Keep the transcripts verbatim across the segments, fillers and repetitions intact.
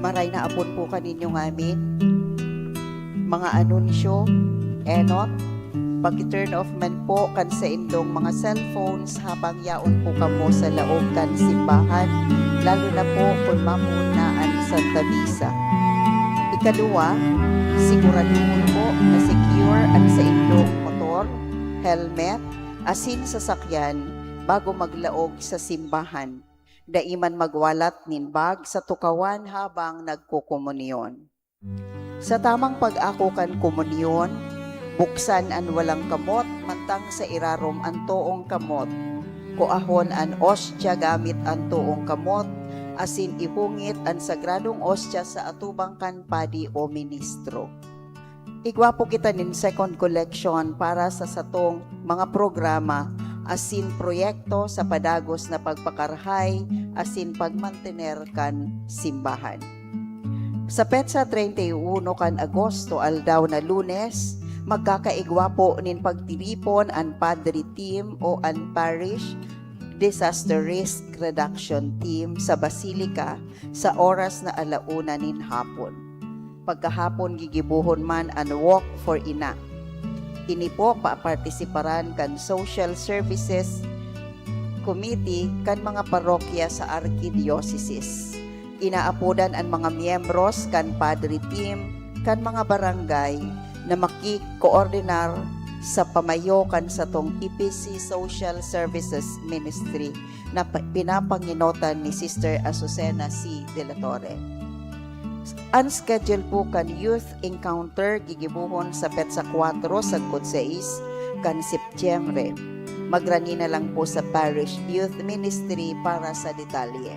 Maray na hapon po kaninyo ngamin. Mga anunsyo, enot, paki-turn off man po kan saindong mga cellphones habang yaon po kamo sa laog kan simbahan, lalo na po kun mamuhon na an Santa Misa. Ikaduwa, siguraduhon po na secure an saindong motor, helmet, asin sasakyan bago maglaog sa simbahan. Dai man magwalat nin bag sa tukawan habang nagkokomunyon. Sa tamang pag-ako kan komunyon, buksan an walang kamot mantang sa irarom an toong kamot. Kuahon an ostya gamit an toong kamot, asin ihungit an sagradong ostya sa atubang kan padi o ministro. Igwa po kita nin second collection para sa satong mga programa asin proyekto sa padagos na pagpakarahay asin pagmantener kan simbahan. Sa petsa treinta y uno kan Agosto, aldaw na Lunes, magkakaigwa po nin pagtiripon an Padre Team o an Parish Disaster Risk Reduction Team sa Basilica sa oras na ala una nin hapon. Pagkahapon, gigibohon man an Walk for Ina. Ini po papartisiparan kan Social Services Committee kan mga parokya sa Arkidiocesis. Inaapodan an mga miyembros kan Padre Team kan mga barangay na makikoordinar sa pamayo kan satong P P C Social Services Ministry na pa-, pinapangenotan ni Sister Azucena C. de la Torre. Ang schedule po kan Youth Encounter gigibohon sa petsa kwatro sagkod sais kan Setyembre. Magrani na lang po sa Parish Youth Ministry para sa detalye.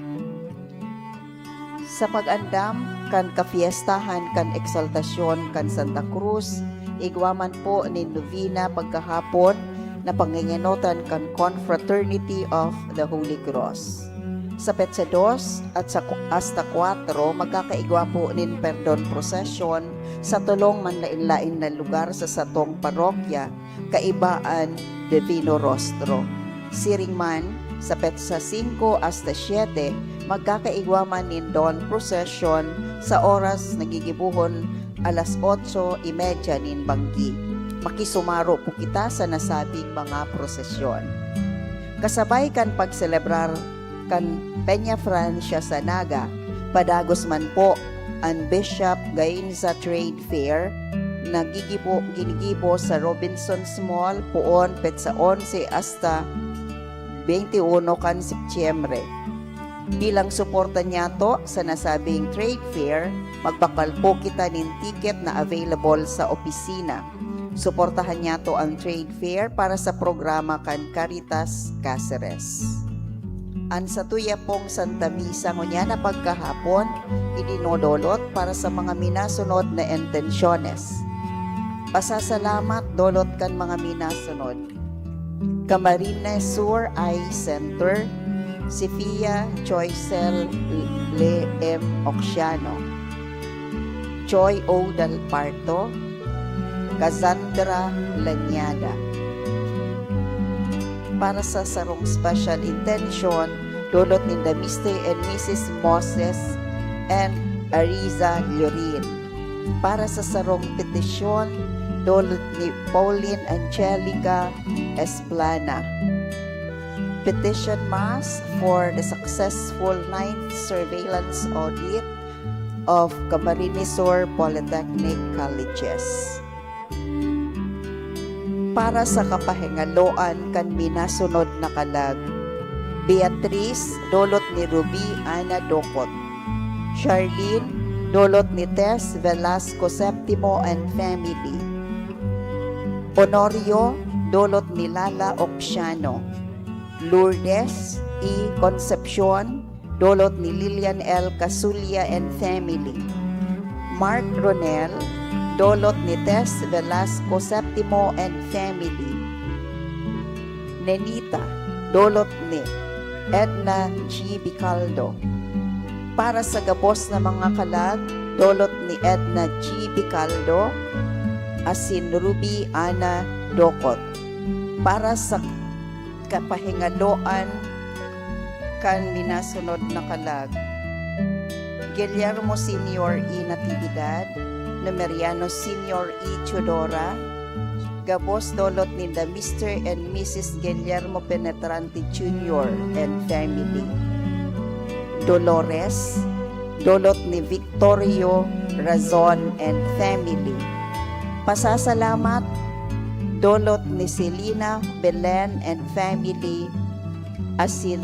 Sa pag-andam kan kafiestahan kan Eksaltasyon kan Santa Cruz, igwa man po nin novena pagkahapon na pangingenotan kan Confraternity of the Holy Cross. Sa petsa dos at sa ku-, hasta kwatro, magkakaigwa po nin perdon procession sa tolong manlaen-laen na lugar sa satong parokya, kaiba an Divino Rostro. Siring man, sa petsa singko hasta siyete, magkakaigwa man nin dawn procession sa oras na gigibohon alas otso y media nin banggi. Makisumaro po kita sa nasabing mga prosesyon. Kasabay kan pagselebrar kan Peña Francia sa Naga, padagos man po an Bishop Gainza Trade Fair na gigibo-, ginigibo sa Robinsons Mall poon petsa onse hasta beintiuno kan Setyembre. Bilang suporta niyato sa nasabing trade fair, magbakal po kita nin ticket na available sa opisina. Suportahan niyato ang trade fair para sa programa kan Caritas Caceres. An satuya pong Santa Misa ngunyan na pagkahapon, idinodolot para sa mga minasunod na intensyones. Pasasalamat dolot kan mga minasunod: Camarines Sur Eye Center, si Fia Choicel Le M Oxiano, Choi O Dalparto, Cassandra Lanyada. Para sa sarong special intention, dolot ninda Mister and Missus Moses and Ariza Llorin. Para sa sarong petisyon, dolot ni Pauline Angelica Esplana. Petition Mass for the successful ninth surveillance audit of Camarines Sur Polytechnic Colleges. Para sa kapahingaloan kan minasunod na kalag: Beatriz, dolot ni Ruby Ana Docot. Charlene, dolot ni Tess Velasco Septimo and family. Honorio, dolot ni Lala Oxiano. Lourdes E Concepcion, dolot ni Lilian L Casulla and family. Mark Ronel, dolot ni Tess Velasco Septimo and family. Nenita, dolot ni Edna G Bicaldo. Para sa gabos na mga kalag, dolot ni Edna G Bicaldo asin Ruby Ana Docot. Para sa kapahingaloan kan minasunod na kalag: Guillermo Senior E Natividad, Numeriano Senior E Teodora, gabos dolot ninda Mister and Missus Guillermo Penetrante Junior and family. Dolores, dolot ni Victorio Razon and family. Pasasalamat, dolot ni Selina Belen and family, asin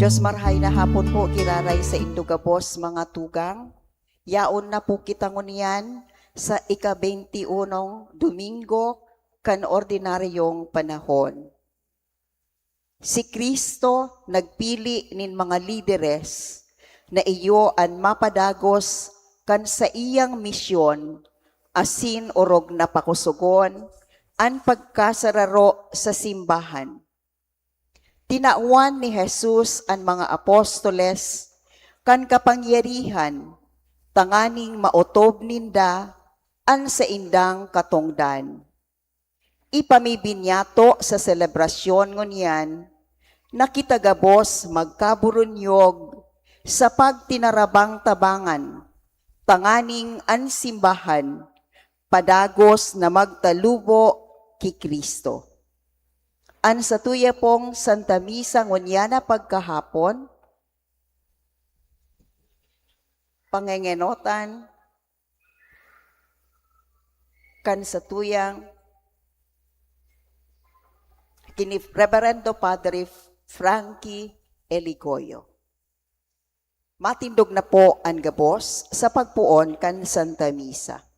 Diyos, marhay na hapon po, giraray saindo gabos, mga tugang. Yaon na po kita ngunyan sa ika-twenty-unong Domingo kan ordinaryong panahon. Si Cristo nagpili nin mga lideres na iyo an mapadagos kan saiyang misyon, asin orog na pakosogon an pagkasararo sa simbahan. Tinawan ni Jesus an mga apostoles kan kapangyarihan tanganing maotob ninda an saindang katongdan. Ipamibinyato sa selebrasyon ngunyan na kita gabos magkaburunyog sa pagtinarabang-tabangan, tanganing an simbahan padagos na magtalubo ki Cristo. An satuya pong Santa Misa ngunyan na pagkahapon, pangengenotan kan satuyang kini Reverendo Padre Frankie Eligoyo. Matindog na po an gabos sa pagpoon kan Santa Misa.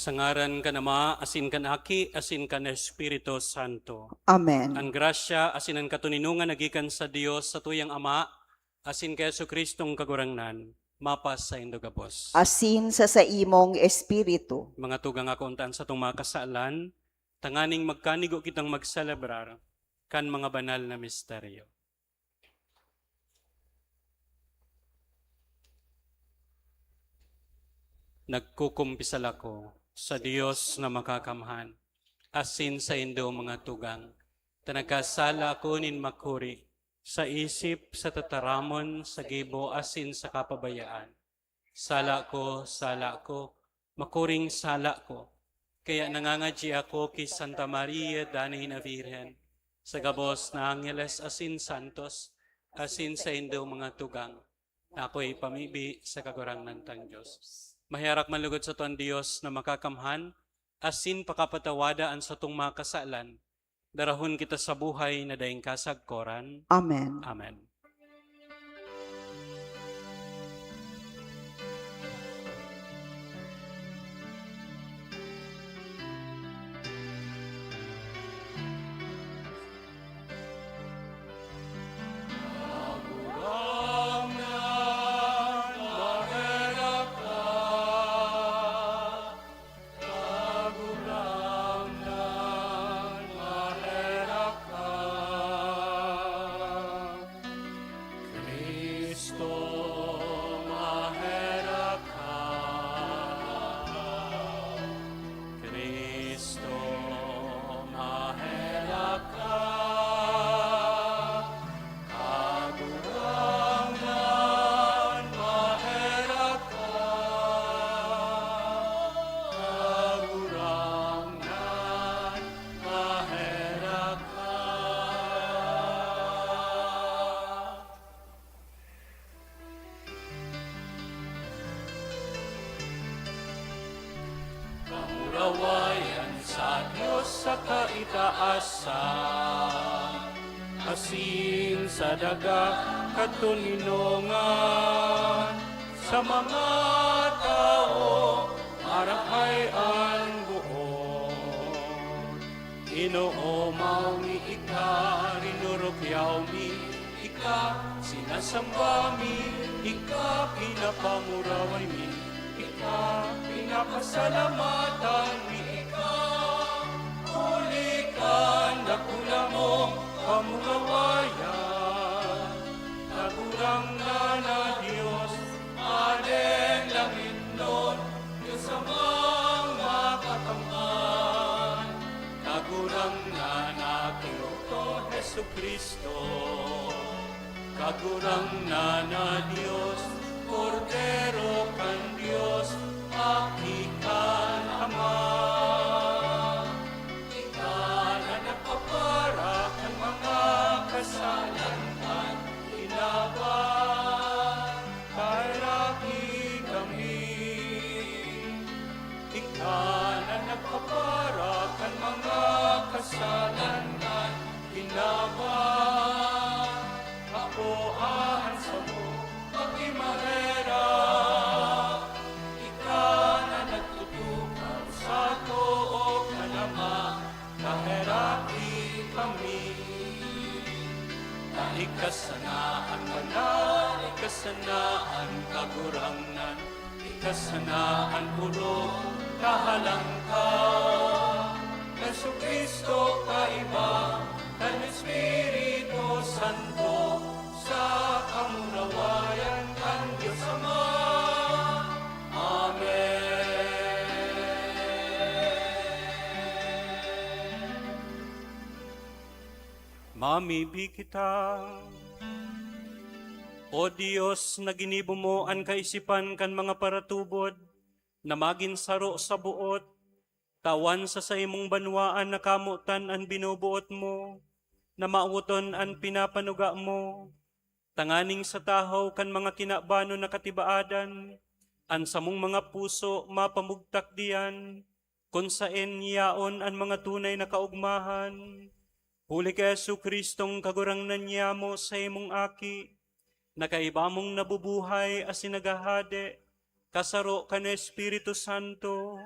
Sa ngaran kan Ama, asin kan Aki, asin kan Espiritu Santo. Amen. An grasya asin an katoninongan nagikan sa Dios, satuyang Ama, asin ki Jesu-Cristong Kagurangnan, mapasaindo gabos. Asin sa saimong espiritu. Mga tugang, ako untaan satong mga kasalan, tanganing magkanigo kitang magselebrar kan mga banal na misteryo. Nagkukumpisal ako sa Dios na makakamhan, asin saindo, mga tugang, ta nagkasala ako nin makuri, sa isip, sa tataramon, sa gibo, asin sa kapabayaan. Sala ko, sala ko, makuring sala ko. Kaya nangangadyi ako ki Santa Maria, danay na Birhen, sa gabos na angeles asin santos, asin saindo, mga tugang, na ako ipamibi sa Kagurangnan tang Dios. Maherak man lugod sato an Dios na makakamhan, asin pakapatawada an satong mga kasalan, darahon kita sa buhay na daing kasagkoran. Amen. Amen. Cristo, maherak ka. Cristo, maherak ka. Kagurangnan, maherak ka. Kagurangnan, maherak ka. Kamurawayan sa Dios sa kaitaasan, asin sa daga katoninongan, sa mga tawo marahay an boot. Inoomaw mi ika, rinurukyaw mi ika, sinasamba mi ika, pinapamuraway mi ika, pinapasalamatan mi ika, huli kan dakula mong kamurawayan. Kagurangnan na Dios, Aden langitnon, Dios Amang makakamhan. Kagurangnan na Cristo, Jesu-Cristo. Kagurangnan na Dios, Kordero kan Dios, Aki kan Ama. Ika na nagpapara kan mga kasalan kan kinaban, kaheraki kami. Ika na nagpapara kan mga kasalan kan kinaban, akoa an samo pagkimaherak. Ika na nagtutukaw sa too kan Ama, kaheraki kami. Na ika sana an banal, ika sana an kagurangnan, ika sana an orog, kahalangkahan. Jesu-Cristo, kaiba kan Espiritu Santo, sa kamurawayan kan Dios Ama. Amen. Mamibi kita. O Dios, na ginibo mo an kaisipan kan mga paratubod na magin saro sa boot, tawan sa saimong banwaan na kamotan an binoboot mo, na mawoton an pinapanuga mo, tanganing sa tahaw kan mga kinabanon na katibaadan, an samong mga puso mapamugtak diyan, kun saen yaon an mga tunay na kaogmahan. Huli ki Jesu-Cristong Kagurangnan niyamo, saimong Aki, na kaiba mong nabubuhay asin naghahade, kasaro kan Espiritu Santo,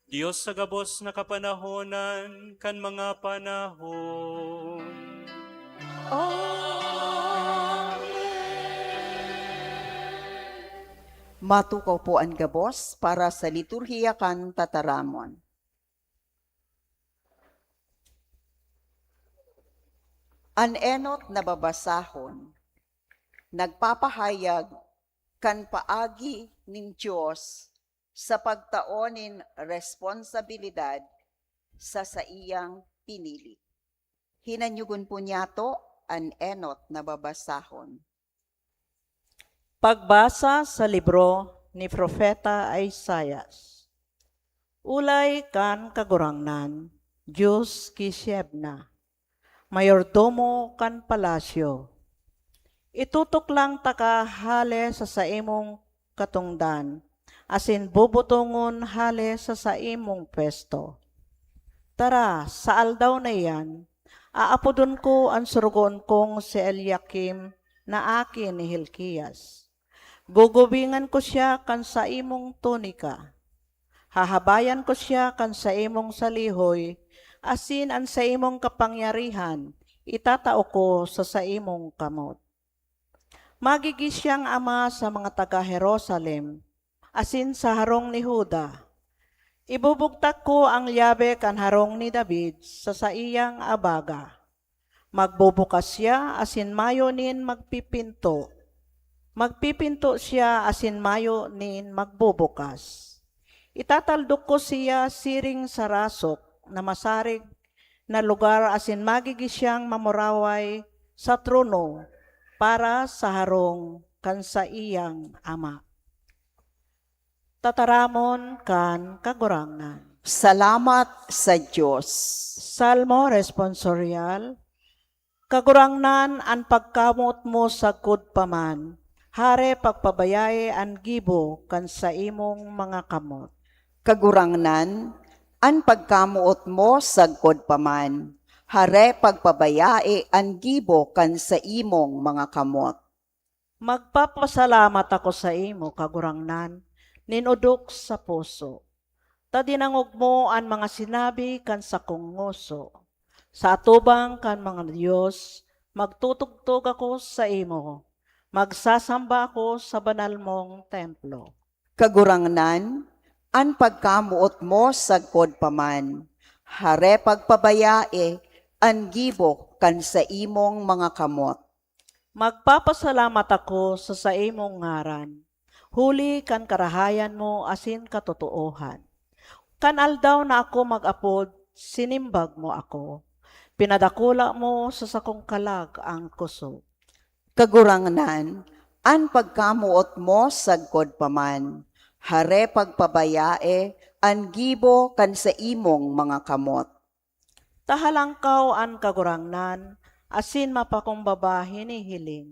Dios sa gabos na kapanahonan kan mga panahon. Amen. Matukaw po an gabos para sa liturhiya kan tataramon. An enot na babasahon nagpapahayag kan paagi nin Dios sa pagtao nin responsabilidad sa saiyang pinili. Hinanyugon po niyato an enot na babasahon. Pagbasa sa libro ni Propeta Isaias. Olay kan Kagurangnan, Dios ki Shebna, mayordomo kan palasyo. Itutuklang taka hale sa saimong katongdan, asin bubutongon hale sa saimong pwesto. Tara, sa aldaw na iyan, aapodon ko an sorogoon kong si Eliakim na aki ni Hilkias. Gugubingan ko siya kan saimong tunika. Hahabayan ko siya kan saimong salihoy, asin an saimong kapangyarihan itatao ko sa saimong kamot. Magigi siyang ama sa mga taga Jerusalem, asin sa harong ni Juda. Ibubugtak ko ang yabe kan harong ni David sa saiyang abaga. Magbubukas siya asin mayo nin magpipinto. Magpipinto siya asin mayo nin magbubukas. Itataldok ko siya siring sa rasok na masarig na lugar asin magigi siyang mamuraway sa trono para sa harong kan saiyang ama. Tataramon kan Kagurangnan. Salamat sa Dios. Salmo Responsorial. Kagurangnan, an pagkamoot mo sagkod pa man, hare pagpabayae an gibo kan saimong mga kamot. Kagurangnan, an pagkamoot mo sagkod pa man, hare pagpabayae an gibo kan saimong mga kamot. Magpapasalamat ako saimo, Kagurangnan, nin odok sa puso, ta dinangog mo an mga sinabi kan sakong ngoso. Sa atubang kan mga dios, magtutugtog ako saimo, magsasamba ako sa banal mong templo. Kagurangnan, an pagkamoot mo sagkod pa man, hare pagpabayae an gibo kan saimong mga kamot. Magpapasalamat ako sa saimong ngaran, huli kan karahayan mo asin katotoohan. Kan aldaw na ako mag-apod, sinimbag mo ako. Pinadakula mo sa sakong kalag ang kosog. Kagurangnan, an pagkamoot mo sagkod pa man, hare pagpabayae an gibo kan saimong mga kamot. Tahalangkaw an Kagurangnan, asin mapakumbaba hinihiling.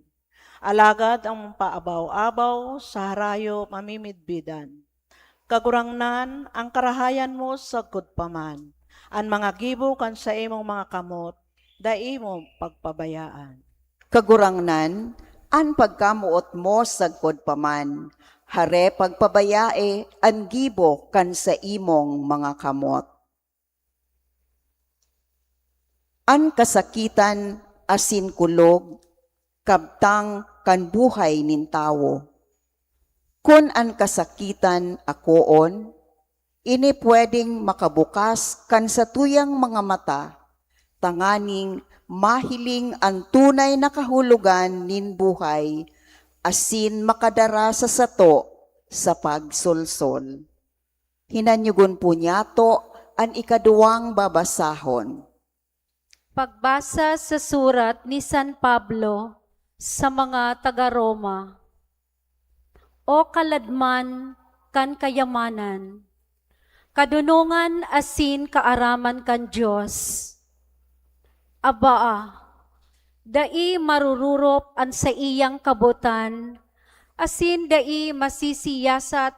Alagad an paabaw-abaw sa harayo mamimidbidan. Kagurangnan, an karahayan mo sagkod pa man, an mga gibo kan saimong mga kamot, dai mo pagpabayaan. Kagurangnan, an pagkamoot mo sagkod pa man, hare pagpabayae an gibo kan saimong mga kamot. An kasakitan asin kulog kabtang kan buhay nin tawo. Kun an kasakitan akoon, ini pwedeng makabukas kan satuyang mga mata, tanganing mahiling an tunay na kahulogan nin buhay asin makadara sa sato sa pagsolsol. Hinanyugon po niyato an ikaduwang babasahon. Pagbasa sa surat ni San Pablo sa mga taga Roma. O kaladman kan kayamanan, kadonongan asin kaaraman kan Dios! Aba, dai marururop an saiyang kabotan, asin dai masisiyasat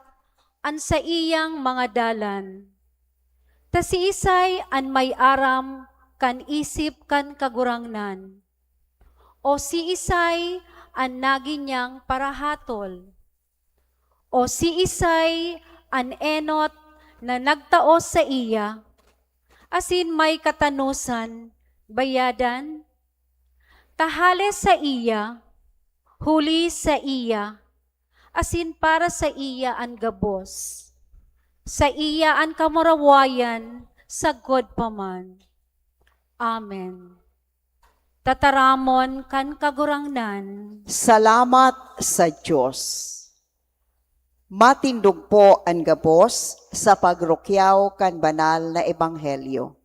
an saiyang mga dalan. Ta siisay an may aram kan isip kan Kagurangnan? O siisay an nagi niyang parahatol? O siisay an enot na nagtao saiya, asin may katanosan, bayadan, ta hale saiya, huli saiya, asin para saiya an gabos. Saiya an kamurawayan sagkod pa man. Amen. Tataramon kan Kagurangnan. Salamat sa Dios. Matindog po an gabos sa pagrukyaw kan banal na ebanghelyo.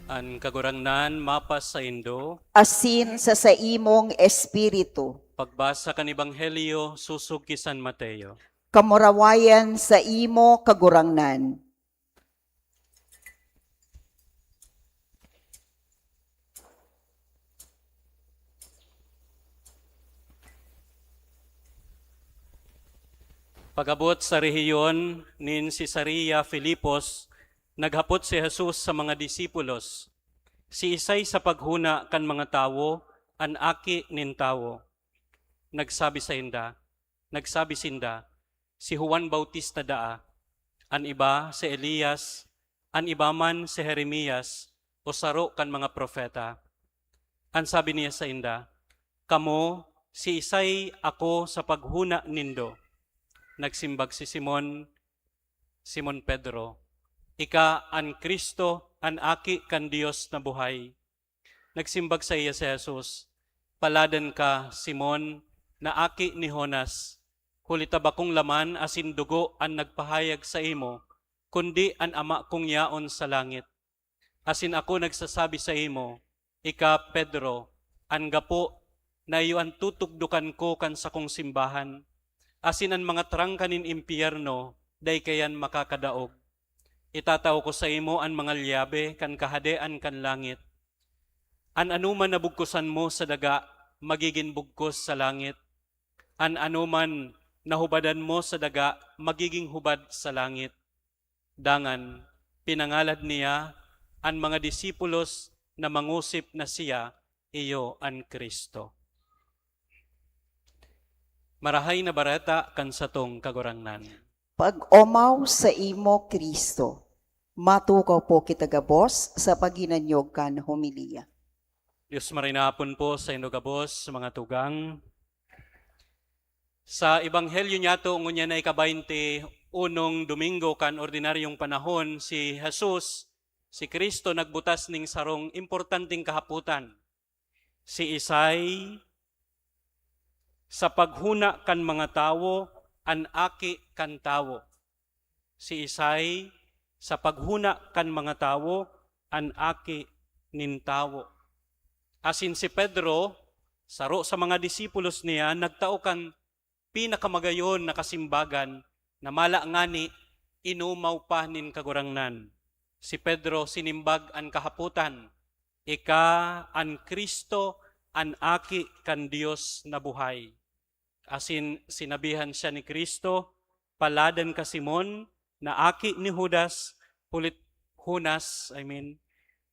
An Kagurangnan mapasaindo. Asin sa saimong espiritu. Pagbasa kan Ebanghelyo sosog ki San Mateo. Kamurawayan saimo, Kagurangnan. Pag-abot sa rehiyon nin Cesarea Filipos, naghapot si Jesus sa mga disipulos, "Siisay sa paghona kan mga tawo an Aki nin Tawo?" Nagsabi sainda, nagsabi sinda, "Si Juan Bautista daa, an iba si Elias, an iba man si Jeremias o saro kan mga propeta." An sabi niya sainda, "Kamo, siisay ako sa paghona nindo?" Nagsimbag si Simon, Simon Pedro, "Ika an Cristo, an Aki kan Dios na buhay." Nagsimbag saiya si Jesus, "Paladan ka, Simon, na aki ni Jonas, huli ta bakong laman asin dugo an nagpahayag saimo, kundi an Ama kong yaon sa langit. Asin ako nagsasabi saimo, ika, Pedro, an gapo na iyo an tutugdokan ko kan sakong simbahan, asin an mga trangka nin impyerno dai kaiyan makakadaog. Itatao ko saimo an mga lyabe kan Kahadean kan langit. An anoman na bugkosan mo sa daga, magigin bugkos sa langit. An anoman na hubadan mo sa daga, magigin hubad sa langit." Dangan, pinangalad niya an mga disipulos na mangosip na siya iyo an Cristo. Marahay na Bareta kan satong Kagurangnan. Pag-omaw saimo, Cristo. Matukaw po kita gabos sa paghinanyog kan homilya. Dios maray na hapon po saindo gabos, mga tugang. Sa Ebanghelyo niyato, ngunyan na ika-baynte unong Domingo kan ordinaryong panahon, si Jesus, si Cristo, nagbutas ning sarong importanteng kahapotan. Siisay sa paghona kan mga tawo an Aki kan Tawo? Siisay sa paghona kan mga tawo an Aki nin Tawo? Asin si Pedro, saro sa mga disipulos niya, nagtao kan pinakamagayon na kasimbagan na mala ngani inomaw pa nin Kagurangnan. Si Pedro sinimbag an kahapotan, "Ika an Cristo, an Aki kan Dios na buhay." Asin sinabihan siya ni Cristo, "Paladan ka, Simon, na aki ni Judas, hulit Jonas, I mean,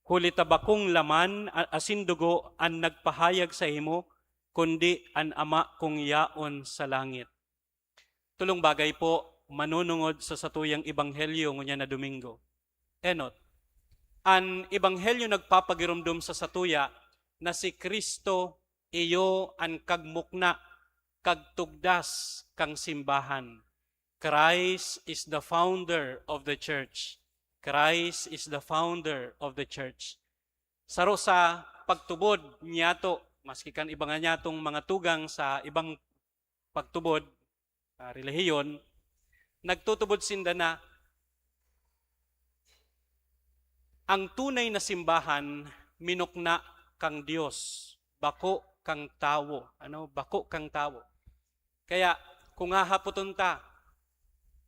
huli ta bakong laman a-, asin dugo an nagpahayag saimo, kundi an Ama kong yaon sa langit." Tolong bagay po manunungod sa satuyang ebanghelyo ngunyan na Domingo. Enot, an ebanghelyo nagpapagiromdom sa satuya na si Cristo iyo an kagmukna, kagtugdas kan simbahan. Christ is the founder of the church. Christ is the founder of the church. Saro sa pagtubod niyato, maski kan iba nga niyatong mga tugang sa ibang pagtubod, ah, relihiyon, nagtutubod sinda na ang tunay na simbahan minukna kang Dios, bako kang tawo. Ano? Bako kang tawo. Kaya, kung hahapoton ta,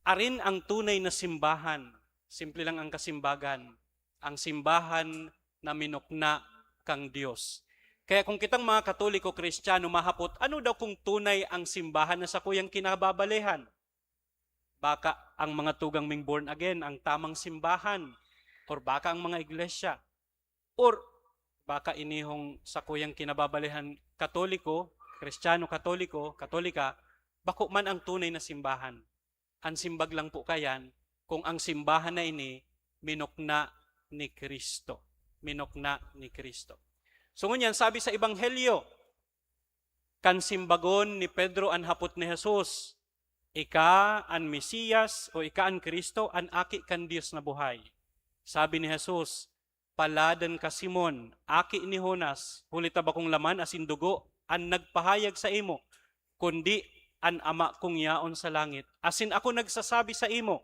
arin ang tunay na simbahan, simple lang ang kasimbagan, ang simbahan na minukna kang Dios. Kaya kung kitang mga Katoliko, Kristiyano, mahapot, ano daw kung tunay ang simbahan na sakuyang kinababalehan? Baka ang mga tugang ming born again, ang tamang simbahan, or baka ang mga iglesia, or baka inihong sakuyang kinababalehan, Katoliko, Kristiyano, Katoliko, Katolika, bako man ang tunay na simbahan. An simbag lang po kayan, kung ang simbahan na ini minukna ni Cristo. Minukna ni Cristo. So ngunyan, sabi sa Ebanghelyo, kan simbagon ni Pedro an hapot ni Jesus, "Ika an Mesiyas o ika an Cristo, an Aki kan Dios na buhay?" Sabi ni Jesus, "Paladan ka, Simon, aki ni Jonas, huli ta bakong laman asin dugo an nagpahayag saimo, kundi an Ama kong yaon sa langit. Asin ako nagsasabi saimo,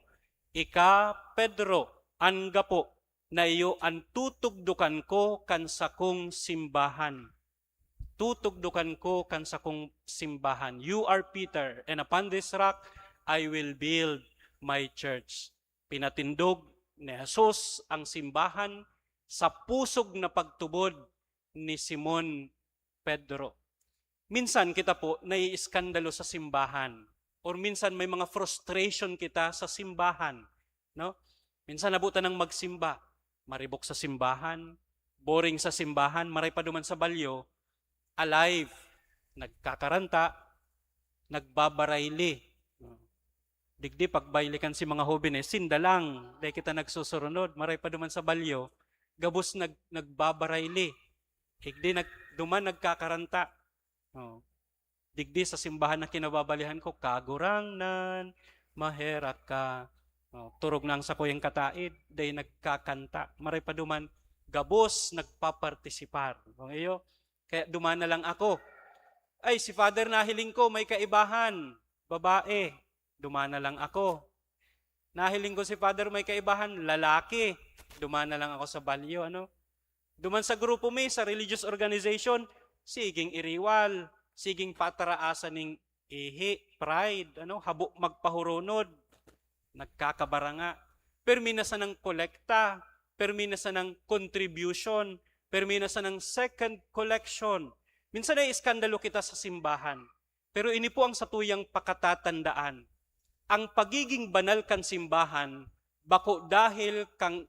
ika, Pedro, an gapo, na iyo an tutugdokan ko kan sakong simbahan." Tutugdokan ko kan sakong simbahan. "You are Peter, and upon this rock I will build my church." Pinatindog ni Jesus ang simbahan sa pusog na pagtubod ni Simon Pedro. Minsan kita po naiiskandalo sa simbahan, or minsan may mga frustration kita sa simbahan, no? Minsan nabutan ng magsimba, maribok sa simbahan, boring sa simbahan, maray pa duman sa balyo, alive, nagkakaranta, nagbabarayli. Digdi, pagbayli kan si mga hobenes, sinda lang, dai kita nagsusurunod, maray pa duman sa balyo, gabos nag-, nagbabarayli. Digdi, nag-, duman nagkakaranta. Oh. Digdi sa simbahan na kinababalihan ko, "Kagurangnan, maherak ka." Oh, turog na ang sakuyang kataed, dai nagkakanta. Maray pa duman, gabos nagpapartisipar. Kung iyo, kaya duman na lang ako. "Ay, si Father nahiling ko, may kaibahan, babae." Duman na lang ako. "Nahiling ko si Father, may kaibahan, lalaki." Duman na lang ako sa balyo, ano? Duman sa grupo mi, sa religious organization, siging iriwal, siging pataraasan ning ihi, pride, ano, habo magpahurunod, nagkakabaranga. Permi na sanang kolekta, permi na sanang contribution, permi na sanang second collection. Minsan naiiskandalo kita sa simbahan. Pero ini po ang satuyang pakatatandaan. Ang pagiging banal kan simbahan, bako dahil kang,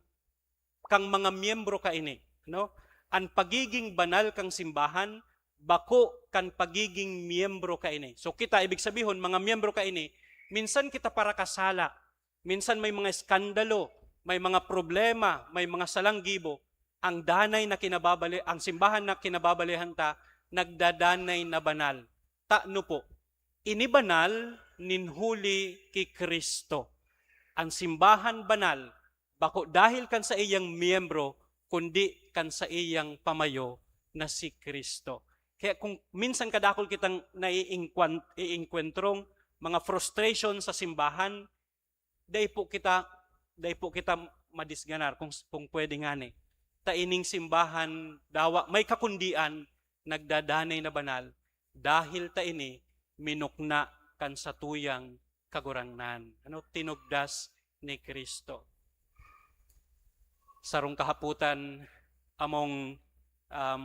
kang mga miyembro kaini, no? An pagiging banal kang simbahan, bako kan pagiging miyembro kaini. So kita, ibig sabihon, mga miyembro kaini, minsan kita parakasala, minsan may mga eskandalo, may mga problema, may mga salang gibo, ang danay na kinababali-, ang simbahan na kinababalihan ta, nagdadanay na banal. Tano po, ini banal nin huli ki Cristo. An simbahan banal, bako dahil kan saiyang miyembro, kundi kan saiyang pamayo na si Cristo. Kaya kung minsan kadakul kitang naiingkwan-, iingkwentrong mga frustration sa simbahan, dai po kita, dai po kita madisganar kung, kung pwede ngani. Ta ining simbahan, dawa may kakundian, nagdadanay na banal, dahil ta ini minukna kan satuyang Kagurangnan. Ano? Tinugdas ni Cristo. Sarong kahapotan among, um,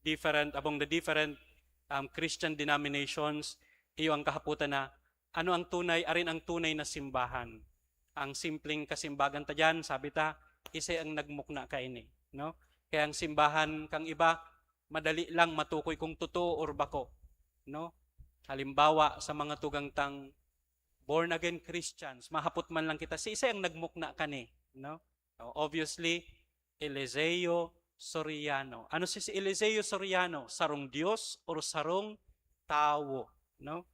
different, among the different, um, Christian denominations, iyo ang kahapotan na, ano ang tunay, arin ang tunay na simbahan? Ang simpleng kasimbagan ta diyan, sabi ta, isay ang nagmukna kaini, no? Kaya ang simbahan kang iba, madali lang matukoy kung totoo or bako, no? Halimbawa, sa mga tugang tang born again Christians, mahapot man lang kita, siisay ang nagmukna kani, no? O, obviously, Eliseo Soriano. Ano si, si Eliseo Soriano? Sarong Dios or sarong tawo, no?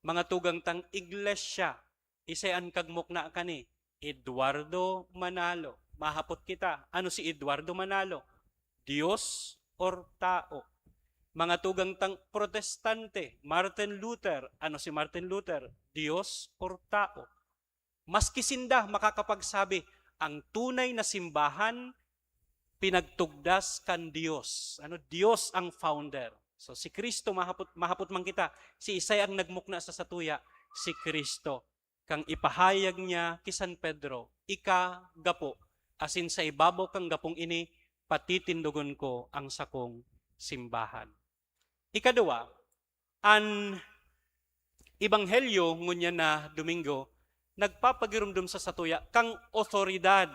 Mga tugang tang iglesia, isay an kagmukna kani? Eduardo Manalo. Mahapot kita, ano si Eduardo Manalo? Dios or tao? Mga tugang tang protestante, Martin Luther. Ano si Martin Luther? Dios or tao? Maski sinda makakapagsabi, ang tunay na simbahan pinagtugdas kan Dios. Ano, Dios ang founder. So, si Cristo, mahapot, mahapot man kita, siisay ang nagmukna sa satuya? Si Cristo. Kang ipahayag niya ki San Pedro, "Ika gapo, asin sa ibabaw kang gapong ini, patitindogon ko ang sakong simbahan." Ikaduwa, an Ebanghelyo ngunyan na Domingo nagpapagiromdom sa satuya kang otoridad,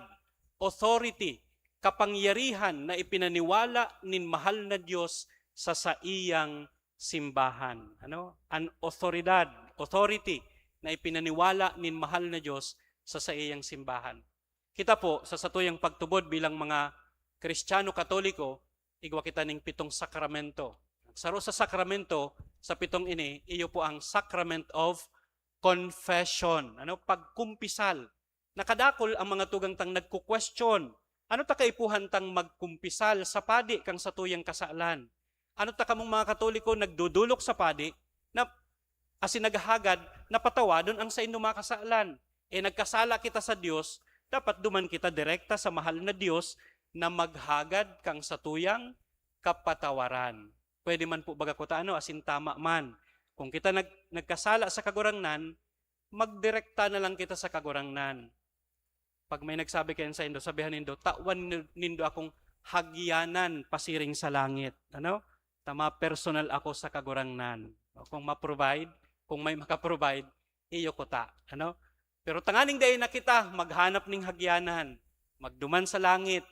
authority, kapangyarihan na ipinaniwala nin mahal na Dios sa saiyang simbahan. Ano? An otoridad, authority na ipinaniwala nin mahal na Dios sa saiyang simbahan. Kita po, sa satuyang pagtubod bilang mga Kristiyano Katoliko, igwa kita ning pitong sakramento. Saro sa sakramento, sa pitong ini, iyo po ang Sacrament of Confession. Ano? Pagkumpisal. Nakadakol ang mga tugang tang nagkukwestiyon. Ano ta kaipuhan tang magkumpisal sa padi kang satuyang kasalan? Ano ta kamong mga Katoliko nagdodolok sa padi na asin naghahagad na patawadon ang saindong mga kasalan? Eh, nagkasala kita sa Dios, dapat duman kita direkta sa mahal na Dios na maghagad kang satuyang kapatawaran. Pwede man po baga kuta, ano, asin tama man. Kung kita nag-, nagkasala sa Kagurangnan, magdirekta na lang kita sa Kagurangnan. Pag may nagsabi kayan saindo, sabihan nindo, "Tawan nindo, nindo akong hagyanan pasiring sa langit." Ano? "Ta mapersonal ako sa Kagurangnan." O, kung ma-provide, kung may maka-provide, iyo kuta. Ano? Pero tanganing dai na kita maghanap ning hagyanan, magduman sa langit,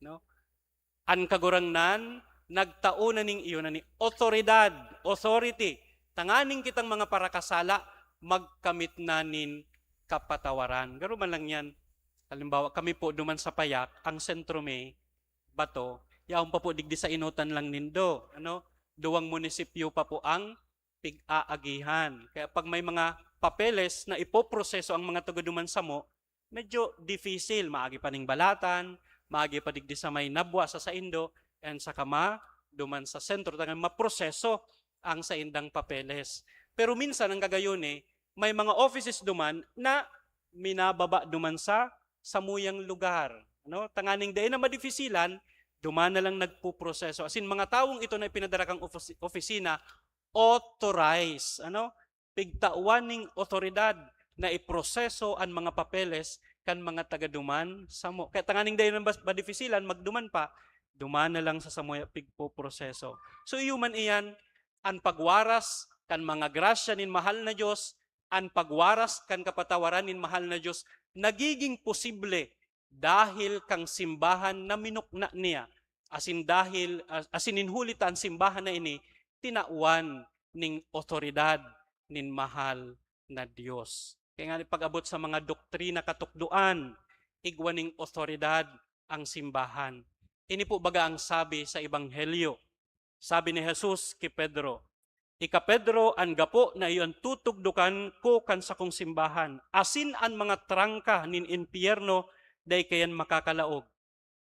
no? An Kagurangnan nagtao na ning iyo na ni otoridad, authority, tanganing kitang mga parakasala magkamit na nin kapatawaran. Garo man lang yan. Halimbawa, kami po duman sa Payak, ang sentro mi, bato, yaon pa po digdi sa enotan lang nindo, ano? Duwang munisipyo pa po ang pig-aagihan. Kaya pag may mga papeles na ipoproseso ang mga taga duman samo, medyo difisil. Maagi pa ning balatan, maagi pa digdi sa may nabwa sa saindo, and saka ma-, duman sa sentro, tanganing maproseso ang saindang papeles. Pero minsan, ang gagayoni, may mga offices duman na minababa duman sa samuyang lugar. Ano? Tanganing dai na madifisilan, duman na lang nagpuproseso. As in, mga tawong ito na ipinadara kang ofis-, opisina, authorize, ano? Pigtawan ning otoridad na iproseso an mga papeles kan mga taga duman samo. Kaya tanganing dai na bas-, madifisilan, magduman pa, duman na lang sa samuya pigpoproseso. So, iyo man iyan, an pagwaras kan mga grasya nin mahal na Dios, an pagwaras kan kapatawaran nin mahal na Dios, nagiging posible dahil kang simbahan na minukna niya, asin dahil, as-, asin nin huli ta an simbahan na ini tinawan ning otoridad nin mahal na Dios. Kaya nga, pag-abot sa mga doktrina katukdoan, igwa ning otoridad ang simbahan. Ini po baga ang sabi sa Ebanghelyo. Sabi ni Jesus ki Pedro, "Ika Pedro, an gapo na iyo an tutugdokan ko kan sakong simbahan, asin an mga trangka nin impyerno dai kaiyan makakalaog.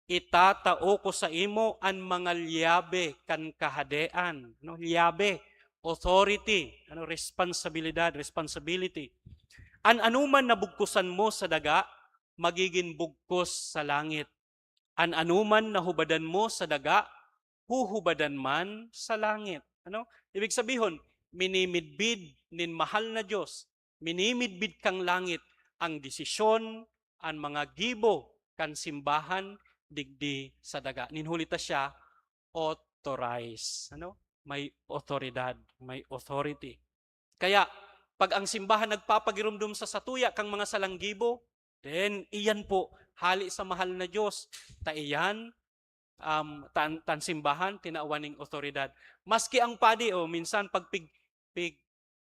Itatao ko saimo an mga lyabe kan Kahadean." No? Lyabe, authority, ano, responsibilidad, responsibility. "An anoman na bugkosan mo sa daga, magigin bugkos sa langit. An anoman na hubadan mo sa daga, huhubadan man sa langit." Ano? Ibig sabihon, minimidbid nin mahal na Dios, minimidbid kang langit ang desisyon, an mga gibo kan simbahan digdi sa daga. Nin huli ta siya authorize, ano? May otoridad, may authority. Kaya, pag ang simbahan nagpapagiromdom sa satuya kang mga salang gibo, then, iyan po, hali sa mahal na Dios. Ta iyan, um, tan, tan simbahan, tinawan ning otoridad. Maski ang padi, o minsan, pag pig, pig,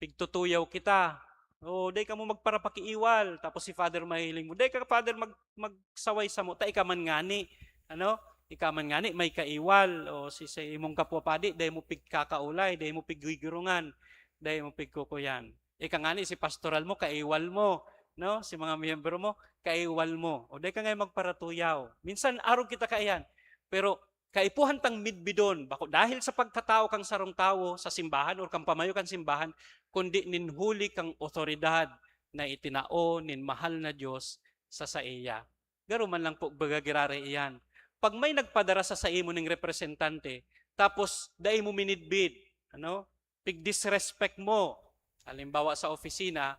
pigtutuyaw kita, O, dai kamo magparapakiiwal, tapos si Father mahiling mo, "Dai ka, Father, mag-, magsaway samo, ta ika man ngani, ano, ika man ngani may kaiwal, o si, sa imong kapwa padi, dai mo pigkakaolay, dai mo piggigirongan, dai mo pigkukuyan. Ika ngani, si pastoral mo, kaiwal mo, no? Si mga miyembro mo, kaiwal mo. O, dai ka ngayon magparatuyaw." Minsan, arog kita kaiyan. Pero kaipuhan tang midbidon, bako dahil sa pagkatao kang sarong tawo sa simbahan or kan pamayo kan simbahan, kundi nin huli kan otoridad na itinao nin mahal na Dios sa saiya. Garo man lang po baga giraray iyan. Pag may nagpadara sa saimo ning representante, tapos dai mo minidbid, ano? Pig-disrespect mo. Halimbawa sa opisina,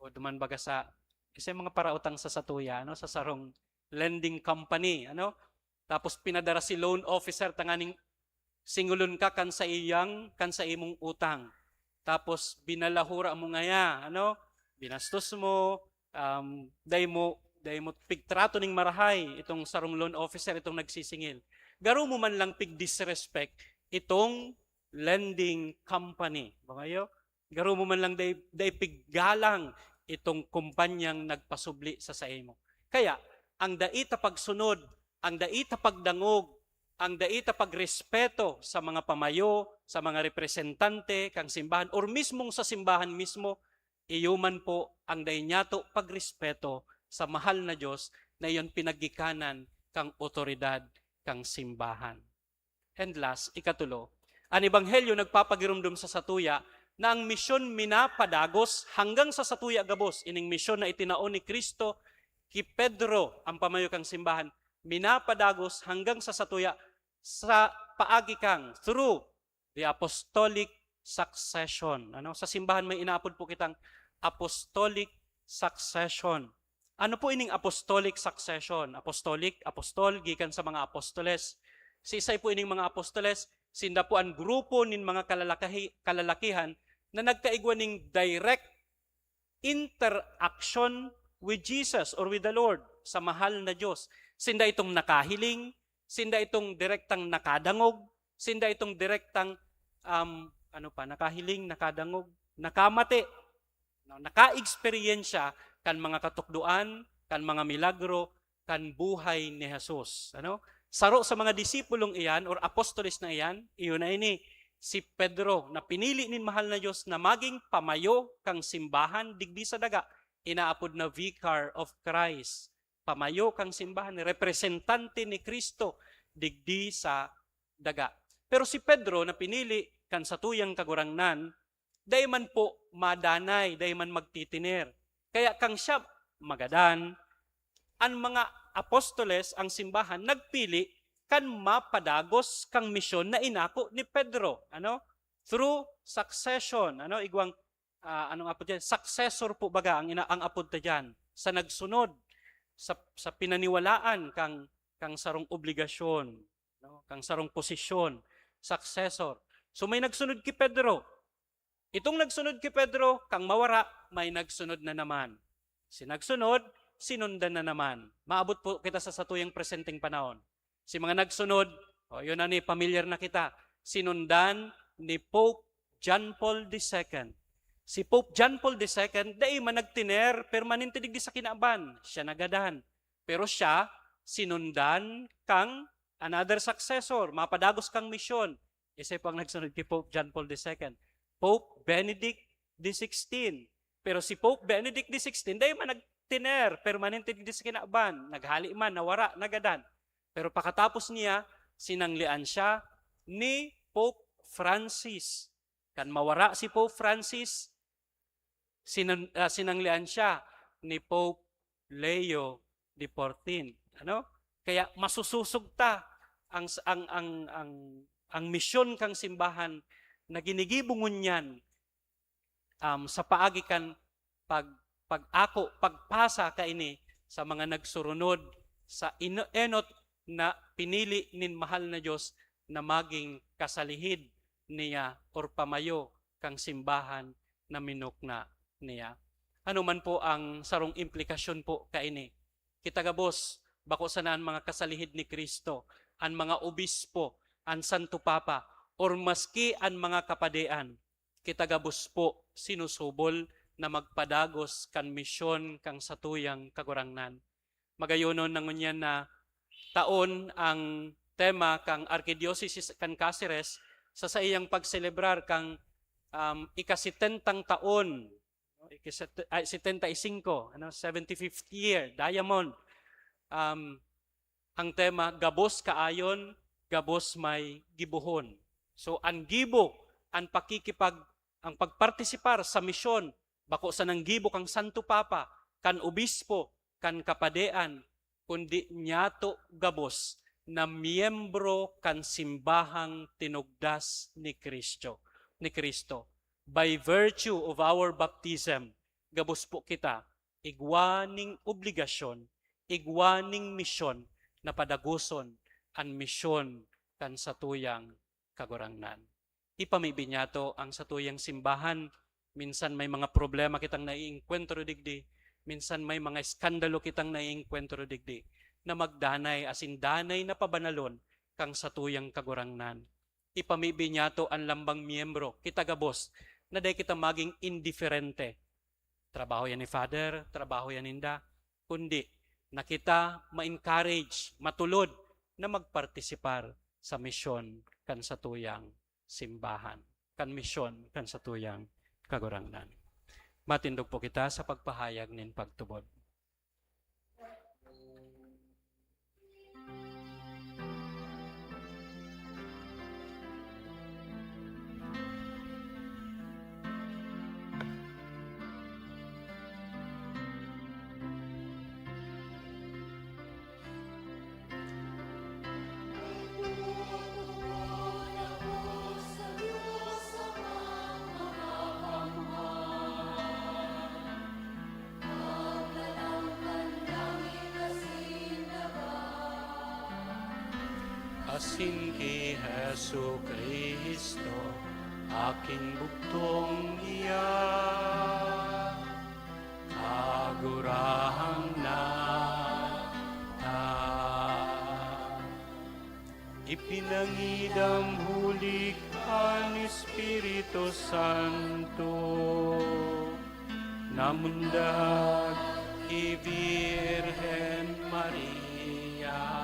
o duman baga sa, kasi mga parautang sa satuya, ano, sa sarong lending company, ano? Tapos pinadara si loan officer tanganing singulon ka kan sa iyang, kan sa imong utang. Tapos binalahura mo ngaya, ano? Binastos mo, um, dai mo, dai mo pigtrato ning marahay itong sarong loan officer, itong nagsisingil. Garo mo man lang pig-disrespect itong lending company. Bangayo, garo mo man lang dai, dai piggalang itong kumpanyang nagpasubli sa saimo. Kaya, ang dai ta pagsunod, ang dai ta pagdangog, ang dai ta pagrespeto sa mga pamayo, sa mga representante kan simbahan, or mismong sa simbahan mismo, iyo man po ang dai niyato pagrespeto sa mahal na Dios na iyon pinaggikanan kan otoridad kan simbahan. And last, ikatulo, an Ebanghelyo nagpapagiromdom sa satuya na ang misyon minapadagos hanggang sa satuya gabos, ining misyon na itinao ni Cristo ki Pedro, ang pamayo kan simbahan, minapadagos hanggang sa satuya sa paagi kang, through the apostolic succession. Ano? Sa simbahan may inaapod po kitang apostolic succession. Ano po ining apostolic succession? Apostolic, apostol, gikan sa mga apostoles. Siisay po ining mga apostoles? Sinda po an grupo nin mga kalalakahi-, kalalakihan na nagkaigwa ning direct interaction with Jesus or with the Lord, sa mahal na Diyos. Sinda itong nakahiling, sinda itong direktang nakadangog, sinda itong direktang, um, ano pa, nakahiling, nakadangog, nakamate. No, naka-eksperyensya kan mga katukdoan, kan mga milagro, kan buhay ni Jesus. Ano? Saro sa mga disipulong iyan or apostoles na iyan, iyo na ini, si Pedro, na pinili nin mahal na Diyos na maging pamayo kan simbahan digdi sa daga, inaapod na Vicar of Christ. Pamayo kan simbahan, representante ni Cristo digdi sa daga. Pero si Pedro na pinili kan satuyang Kagurangnan, dai man po madanay, dai man magtitiner. Kaya kan siya magadan, an mga apostoles, ang simbahan, nagpili kan mapadagos kan misyon na inako ni Pedro, ano? Through succession, ano? Igwang, ah, anong apod diyan? Successor po baga ang ina-, ang apod ta diyan. Sa nagsunod, sa, sa pinaniwalaan kang, kang sarong obligasyon, no? Kang sarong posisyon, successor. So, may nagsunod ki Pedro. Itong nagsunod ki Pedro, kan mawara, may nagsunod na naman. Si nagsunod, sinundan na naman. Maabot po kita sa satuyang presenteng panahon. Si mga nagsunod, o, yun na ni, pamilyar na kita. Sinundan ni Pope John Paul the Second. Si Pope John Paul the Second, dai man nagtener permanente digdi sa kinaban. Siya nagadan. Pero siya, sinundan kang another successor, mapadagos kang misyon. Isa po ang nagsunod ki Pope John Paul the Second. Pope Benedict the Sixteen. Pero si Pope Benedict the Sixteen, dai man nagtener permanente digdi sa kinaban. Naghali man, nawara, nagadan. Pero pakatapos niya, sinanglian siya ni Pope Francis. Kan mawara si Pope Francis, sinan-, ah, sinanglian siya ni Pope Leo the Fourteenth. Ano? Kaya masusosog ta ang s-, ang, ang, ang, ang misyon kang simbahan na ginigibo ngunyan, um, sa paagi kan pag-, pag-ako, pagpasa kaini sa mga nagsurunod sa ino-, enot na pinili nin mahal na Dios na maging kasalihid niya or pamayo kang simbahan na minukna niya. Ano man po ang sarong implikasyon po kaini? Kita gabos, bako sana an mga kasalihid ni Cristo, an mga obispo, an Santo Papa, or maski an mga kapadean, kita gabos po sinusubol na magpadagos kan misyon kan satuyang Kagurangnan. Magayonon na ngunyan na taon ang tema kan Arkidiosesis kan Caceres sa saiyang pagselebrar kan, um, ika-setentang taon, no? Ika-set-, ay, setenta y cinco, ano, seventy-fifth year, diamond. Um, ang tema, "Gabos kaayon, gabos may gibohon." So, ang gibo, ang pakikipag-, ang pagpartisipar sa misyon, bako sanang gibo kan Santo Papa, kan obispo, kan kapadean, kundi nyato gabos na miyembro kan simbahang tinugdas ni Cristo, ni Cristo. By virtue of our baptism, gabos po kita igwa ning obligasyon, igwa ning misyon na padagoson an misyon kan satuyang Kagurangnan. Ipamibi niyato ang satuyang simbahan. Minsan may mga problema kitang naiengkwentro digdi, minsan may mga eskandalo kitang naiengkwentro digdi, na magdanay asin danay na pabanalon kan satuyang Kagurangnan. Ipamibi niyato an lambang miyembro, kita gabos, na dai kita magin indiferente. Trabaho yan ni Father, trabaho yan ninda, kundi na kita ma-encourage, matulod na magpartisipar sa misyon kan satuyang simbahan, kan misyon kan satuyang Kagurangnan. Matindog po kita sa pagpahayag nin pagtubod. Asin ki Jesu-Cristo, aking bugtong iya, Kagurangnan ta. Ipinangidam huli kan Espiritu Santo na mundag ki Birhen Maria,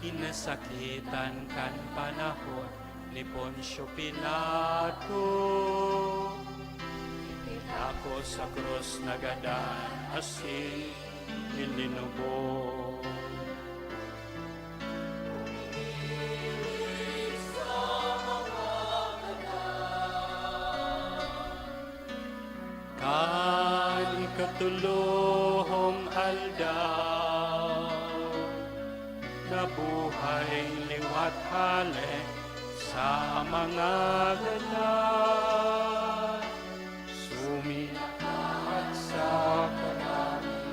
kinasakitan kan panahon ni Poncio Pilato, ipinako sa krus, nagadan asin ilinubong. Kan ikatolong aldaw, nabuhay liwat hale sa mga gadan, suminakat sa kalangitan.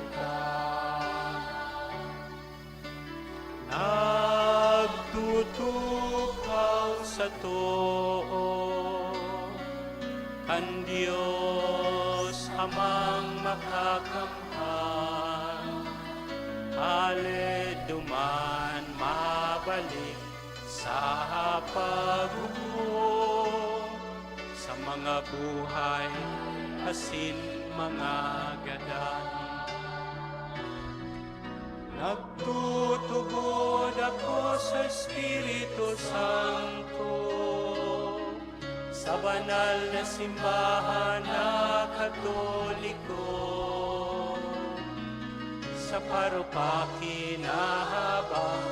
Nagtutukaw sa too kan Dios Amang Makakamhan, hale duman mabalik sa paghukom sa mga buhay asin mga gadan. Nagtutubod ako sa Espiritu Santo, sa banal na simbahan na Katoliko, sa parupaki na habang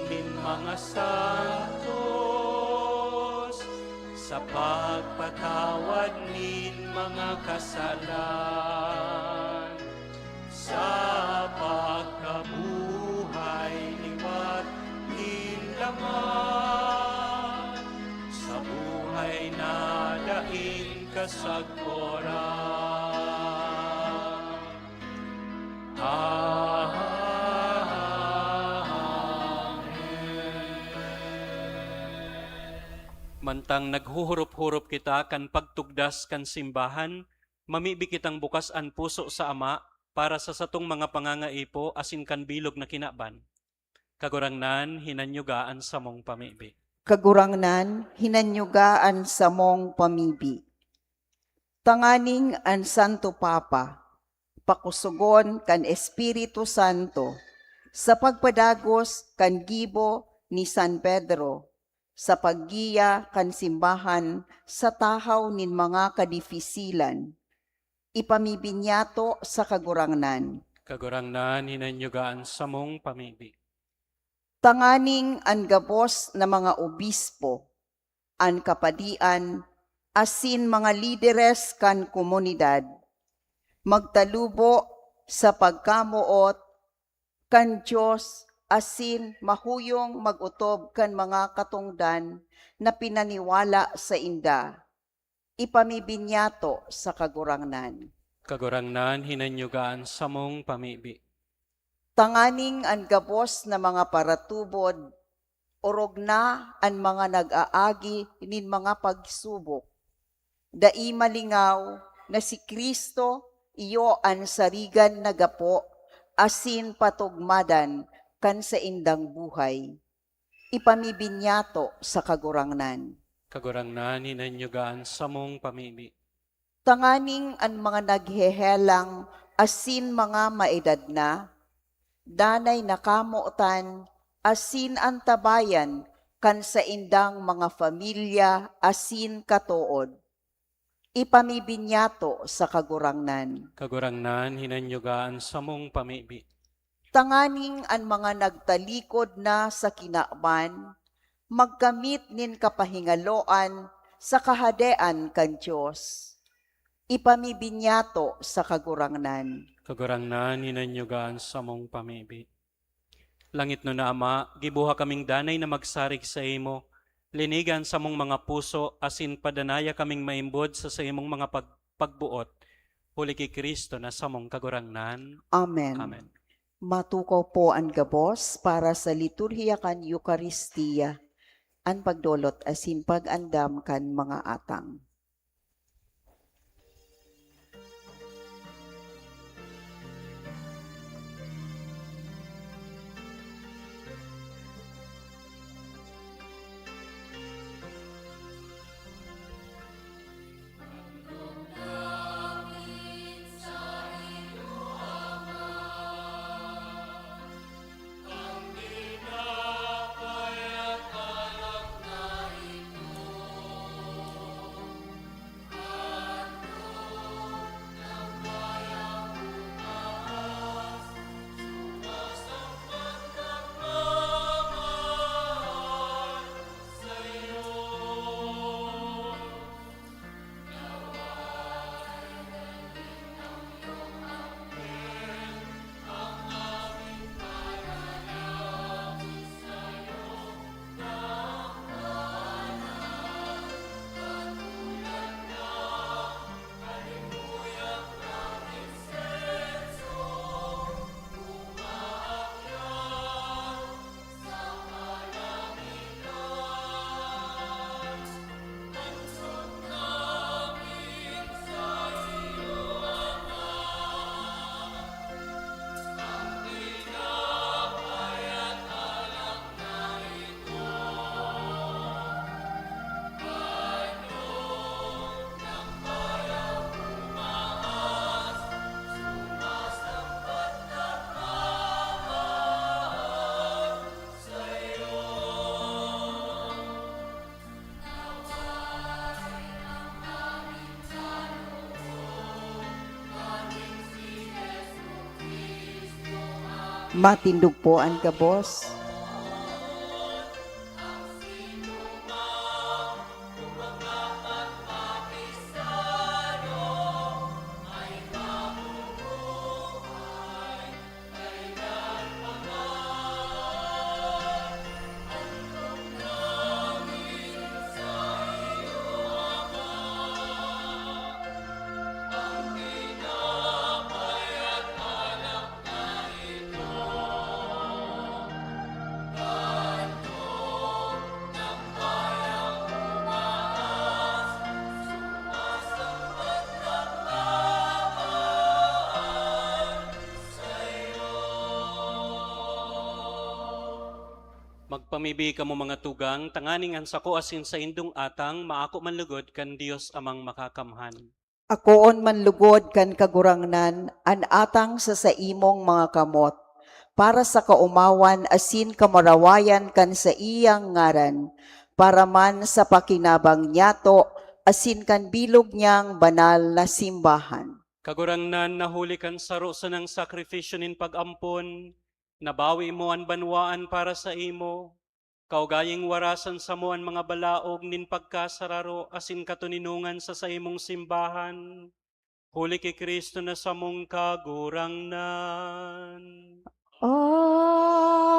nin mga santos, sa pagpatawad nin mga kasalan, sa pagkabuhay liwat nin laman, sa buhay na daing kasagkoran. Amen. Mantang naghuhurop-hurop kita kan pagtugdas kan simbahan, mamibi kitang bukas an puso sa Ama para sa satong mga pangangaipo asin kan bilog na kinaban. Kagurangnan, hinanyuga an samong pamibi. Kagurangnan, hinanyuga an samong pamibi. Tanganing an Santo Papa pakusogon kan Espiritu Santo sa pagpadagos kan gibo ni San Pedro sa paggiya kan simbahan sa tahaw nin mga kadifisilan. Ipamibinyato sa Kagurangnan. Kagurangnan, hinanyuga an samong pamibi. Tanganing an gabos na mga obispo, an kapadian, asin mga lideres kan komunidad magtalubo sa pagkamoot kan Dios asin mahuyong mag-otob kan mga katongdan na pinaniwala sainda. Ipamibinyato sa Kagurangnan. Kagurangnan, hinanyuga an samong pamibi. Tanganing an gabos na mga paratubod, orog na an mga nag-aagi nin mga pagsubok. Dai malingaw na si Cristo iyo an sarigan na gapo asin patugmadan kan saindang buhay. Ipamibinyato sa Kagurangnan. Kagurangnan, hinanyuga an samong pamibi. Tanganing an mga naghehelang asin mga maedad na, danay nakamotan asin antabayan kan saindang mga pamilya asin katood. Ipamibinyato sa Kagurangnan. Kagurangnan, hinanyuga an samong pamibi. Tanganing an mga nagtalikod na sa kinaban, magkamit nin kapahingaloan sa Kahadean kan Dios. Ipamibinyato sa Kagurangnan. Kagurangnan, hinanyuga an samong pamibi. Langitnon na Ama, giboha kaming danay na magsarig saimo. Liniga an samong mga puso, asin padanaya kaming maimbod sa saimong mga pag-, pagboot. Huli ki Cristo na samong Kagurangnan. Amen. Amen. Matukaw po an gabos para sa liturhiya kan Eukaristia. An pagdolot asin pag-andam kan mga atang. Matindog po an gabos. Magpamibi kamo, mga tugang, tanganing an sako asin saindong atang maako man lugod kan Dios Amang Makakamhan. Akoon man lugod kan Kagurangnan an atang sa saimong mga kamot, para sa kaomawan asin kamurawayan kan saiyang ngaran, para man sa pakinabang niyato asin kan bilog niyang banal na simbahan. Kagurangnan, na huli kan saro sanang sakrifisyo nin pag-ampon, nabawi mo an banwaan para saimo. Kaugayang warasan samo an mga balaog nin pagkasararo asin katoninongan sa saimong simbahan, huli ki Cristo na samong Kagurangnan. Amen.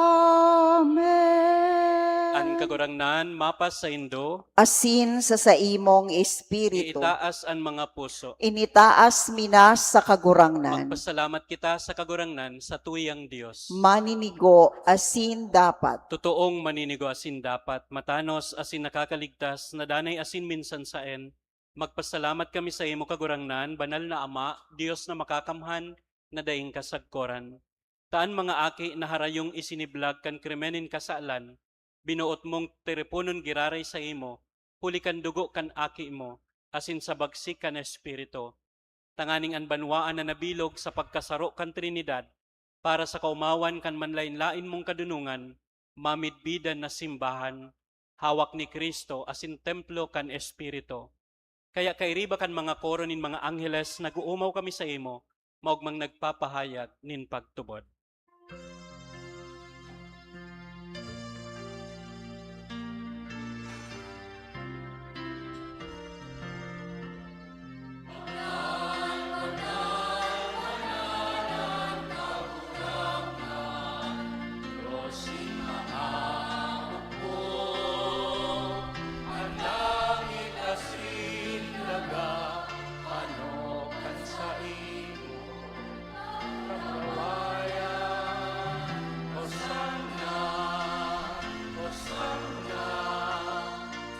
An Kagurangnan mapasaindo. Asin sa saimong espiritu. Iitaas an mga puso. Initaas mi na sa Kagurangnan. Magpasalamat kita sa Kagurangnan sa tuyang Dios. Maninigo asin dapat. Totoong maninigo asin dapat, matanos asin nakakaligtas, na danay asin minsan saen. Magpasalamat kami saimo, Kagurangnan, banal na Ama, Dios na makakamhan, na daing kasagkoran. Ta an mga aki na harayong isiniblag kan krimen nin kasalan, binoot mong tiriponon giraray saimo, huli kan dugo kan Aki mo, asin sa bagsik kan Espiritu, tanganing an banwaan na nabilog sa pagkasaro kan Trinidad, para sa kaomawan kan manlaen-laen mong kadonongan, mamidbidan na simbahan, hawak ni Cristo asin templo kan Espiritu. Kaya kairiba kan mga koro nin mga angheles, nag-oomaw kami saimo, maogmang nagpapahayag nin pagtubod.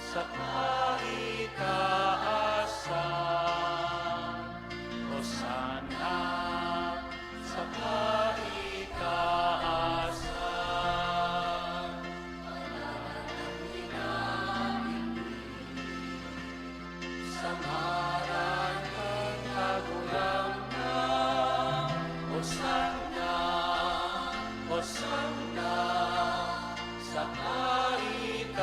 Sa kaitaasan, Hosanna sa kaitaasan. Sa ngaran kan Kagurangnan, Hosanna, Hosanna sa kaitaasan,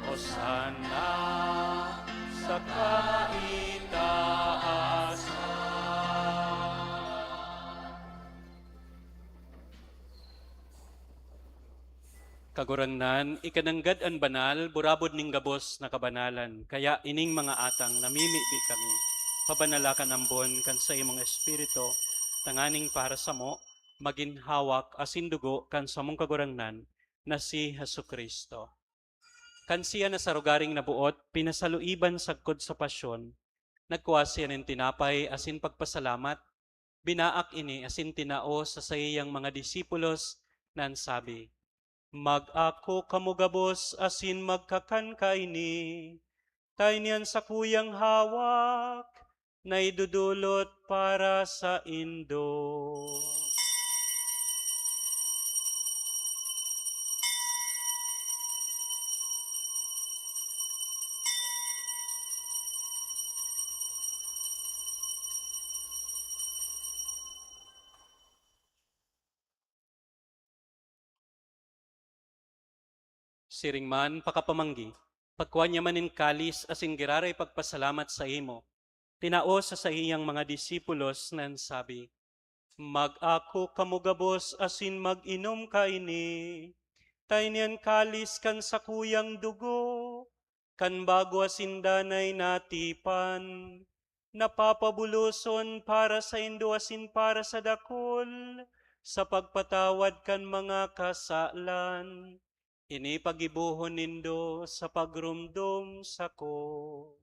Hosanna sa kaitaasan. Kagurangnan, ika nanggad an banal, burabod nin gabos na kabanalan. Kaya ining mga atang namimibi kami, pabanala kan ambon kan saimong Espiritu, tanganing para samo, magin hawak asin dugo kan samong Kagurangnan na si Jesu-Cristo. Kan siya na sarugaring naboot, pinasaluiban sagkod sa pasyon, nagkua siya nin tinapay asin pagpasalamat, binaak ini asin tinao sa saiyang mga disipulos, na an sabi, "Mag-ako kamo gabos asin magkakan kaini, ta ini an sakuyang hawak na idodolot para saindo." Siring man, pakapamanggi, pagkua niya man nin kalis asin giraray pagpasalamat saimo, tinao sa saiyang mga disipulos na an sabi, "Mag-ako kamo gabos asin mag-inom kaini, ta ini an kalis kan sakuyang dugo, kan bago asin danay na tipan, na papabuloson para saindo asin para sa dakul, sa pagpatawad kan mga kasalan. Ini paggibohon nindo sa pagromdom sako."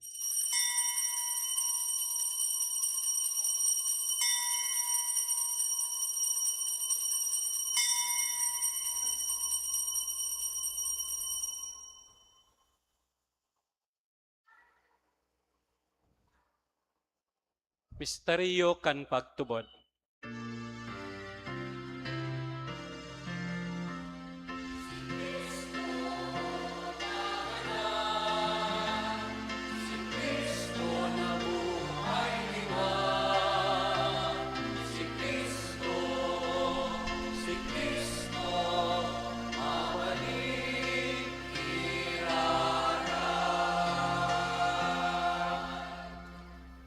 Misteryo kan pagtubod.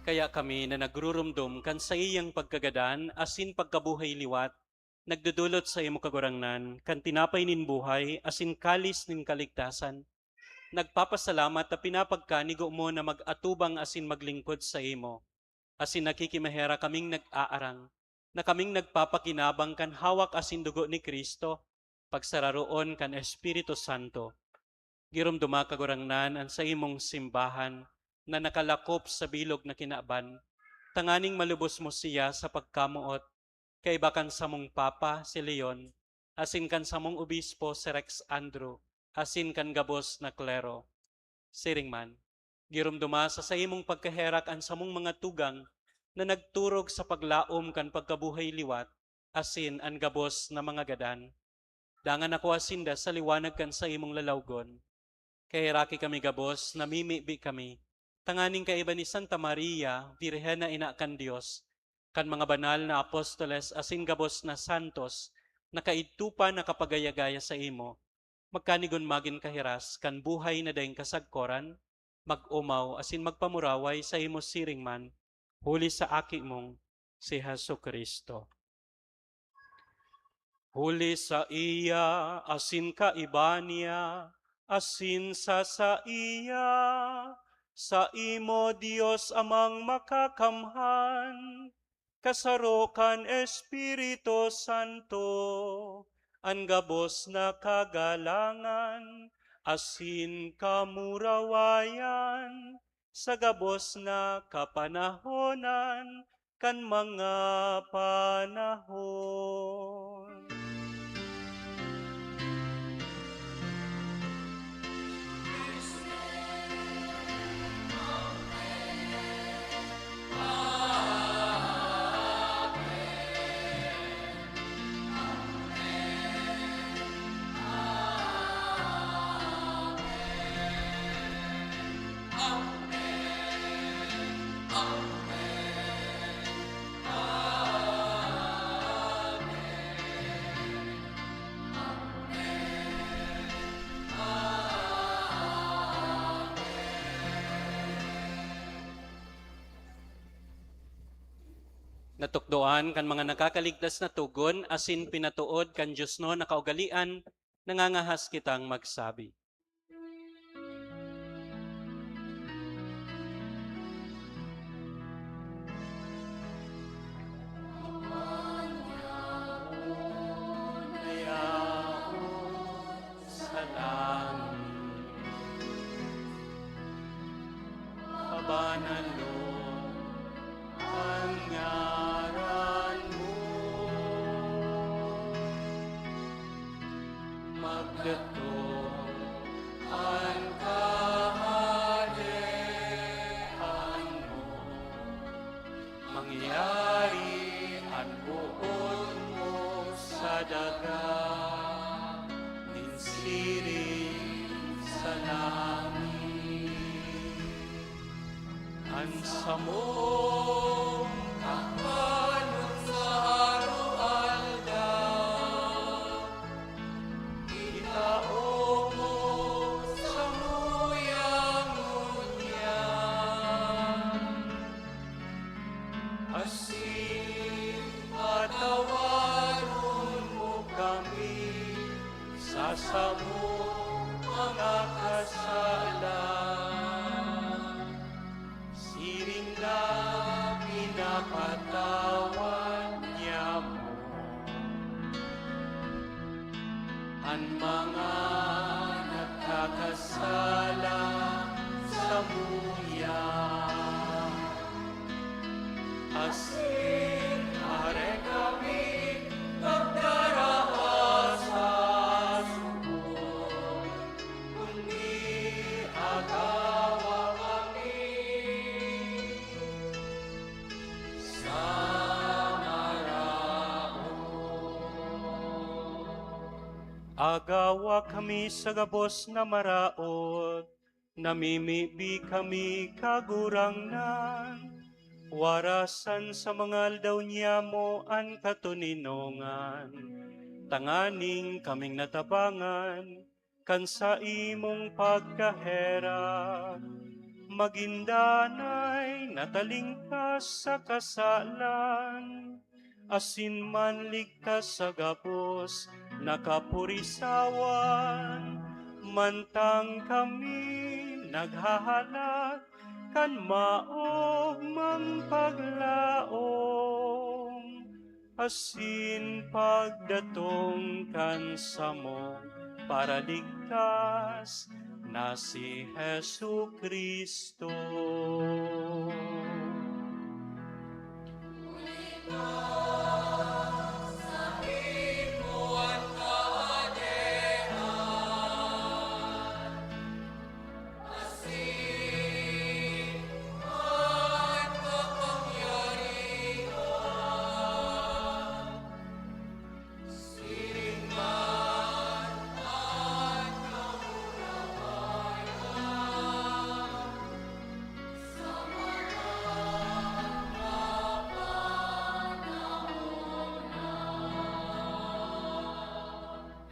Kaya kami na nagrurumdom kan saiyang pagkagadan asin pagkabuhay liwat, nagdodolot sa imo, Kagurangnan, kan tinapay nin buhay asin kalis nin kaligtasan. Nagpapasalamat ta pinapagkanigo mo na mag-atubang asin maglingkod sa imo. Asin nakikimaherak kaming nag-aarang, na kaming nagpapakinabang kan hawak asin dugo ni Cristo, pagsararoon kan Espiritu Santo. Giromdoma, Kagurangnan, an saimong simbahan na nakalakop sa bilog na kinaban, tanganing malubos mo siya sa pagkamoot, kaiba kan samong Papa, si Leon, asin kan samong Obispo, si Rex Andrew, asin kan gabos na klero. Siring man, giromdoma sa saimong pagkaherak an samong mga tugang na nagturog sa paglaom kan pagkabuhay liwat, asin an gabos na mga gadan. Dangan akoa sinda sa liwanag kan saimong lalawgon. Kaheraki kami gabos, namimibi kami, tanganing kaiba ni Santa Maria, Birhen na Ina kan Dios, kan mga banal na apostoles asin gabos na santos na kaidto pa nakapagaya-gaya saimo, magkanigon magin kahiras kan buhay na daing kasagkoran, mag-omaw asin magpamuraway saimo siring man, huli sa Aki mong si Jesu-Cristo. Huli saiya, asin kaiba niya, asin sa saiya, saimo, Dios Amang Makakamhan, kasaro kan Espiritu Santo, an gabos na kagalangan asin kamurawayan sa gabos na kapanahonan kan mga panahon. Natukdoan kan mga nakakaligtas na togon asin pinatood kan diosnon na kaugalean, nangangahas kitang magsabi. Sa langit, pabanalon an ngaran mo. Magdatong an Kahadean mo, mangyari an boot mo sa daga nin siring sa langit. An samong kakanon sa araw-aldaw, itao mo samuya ngunyan, asin patawaron mo kami sa samong mga kasalan, siring na pinapatawad niamo an mga nagkakasala samuya. Asin are kami pagdaraha sa suko, kundi agawa kami sa maraot. Agawa kami sa gabos na maraot, namimibi kami, Kagurangnan, warasan sa mga aldaw niyamo an katoninongan, tanganing kaming natabangan kan saimong pagkaherak. magin danay na talingkas sa kasalan, asin manligtas sa gabos na kapurisawan, mantang kami naghahalat kan maogmang paglaom asin pagdatong kan samong Paraligtas na si Jesu-Cristo.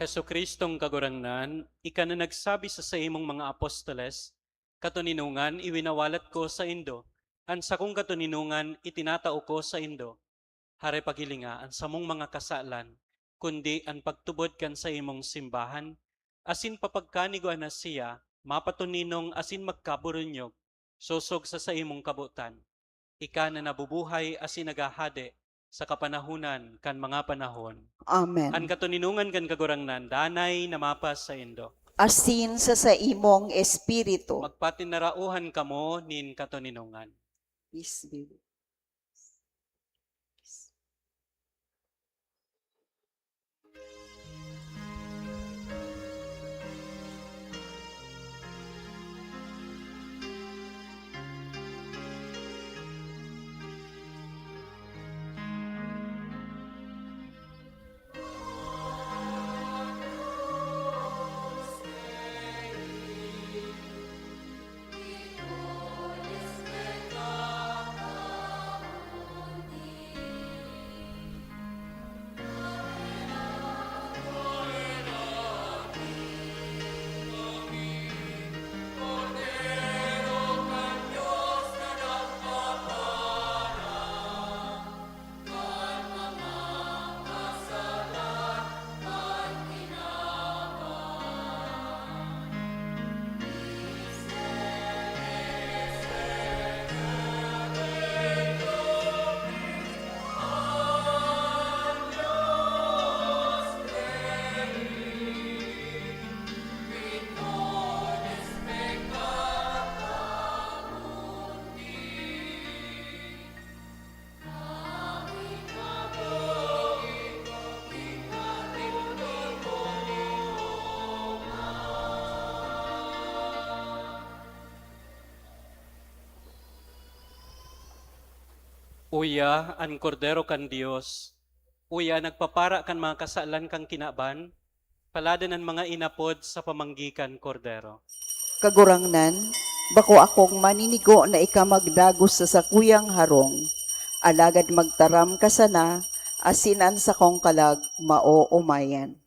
Jesu-Cristong Kagurangnan, ika na nagsabi sa saimong mga apostoles, "Katoninongan iwinawalat ko saindo, an sakong katoninongan itinatao ko saindo." Hare paghilinga an samong mga kasalan, kundi an pagtubod kan saimong simbahan, asin papagkanigwa na siya mapatoninong asin magkaburunyog, sosog sa saimong kabotan. Ika na nabubuhay asin naghahade sa kapanahonan kan mga panahon. Amen. An katoninongan kan Kagurangnan danay na mapasaindo. Asin sa saimong espiritu. Magpatinarauhan kamo nin katoninongan. Peace be with you. Uya an Kordero kan Dios, uya an nagpapara kan mga kasalan kan kinaban. Paladan an mga inapod sa pamanggi kan Kordero. Kagurangnan, bako akong maninigo na ika magdagos sa sakuyang harong, alagad magtaram ka sana, asin an sakong kalag maoomayan.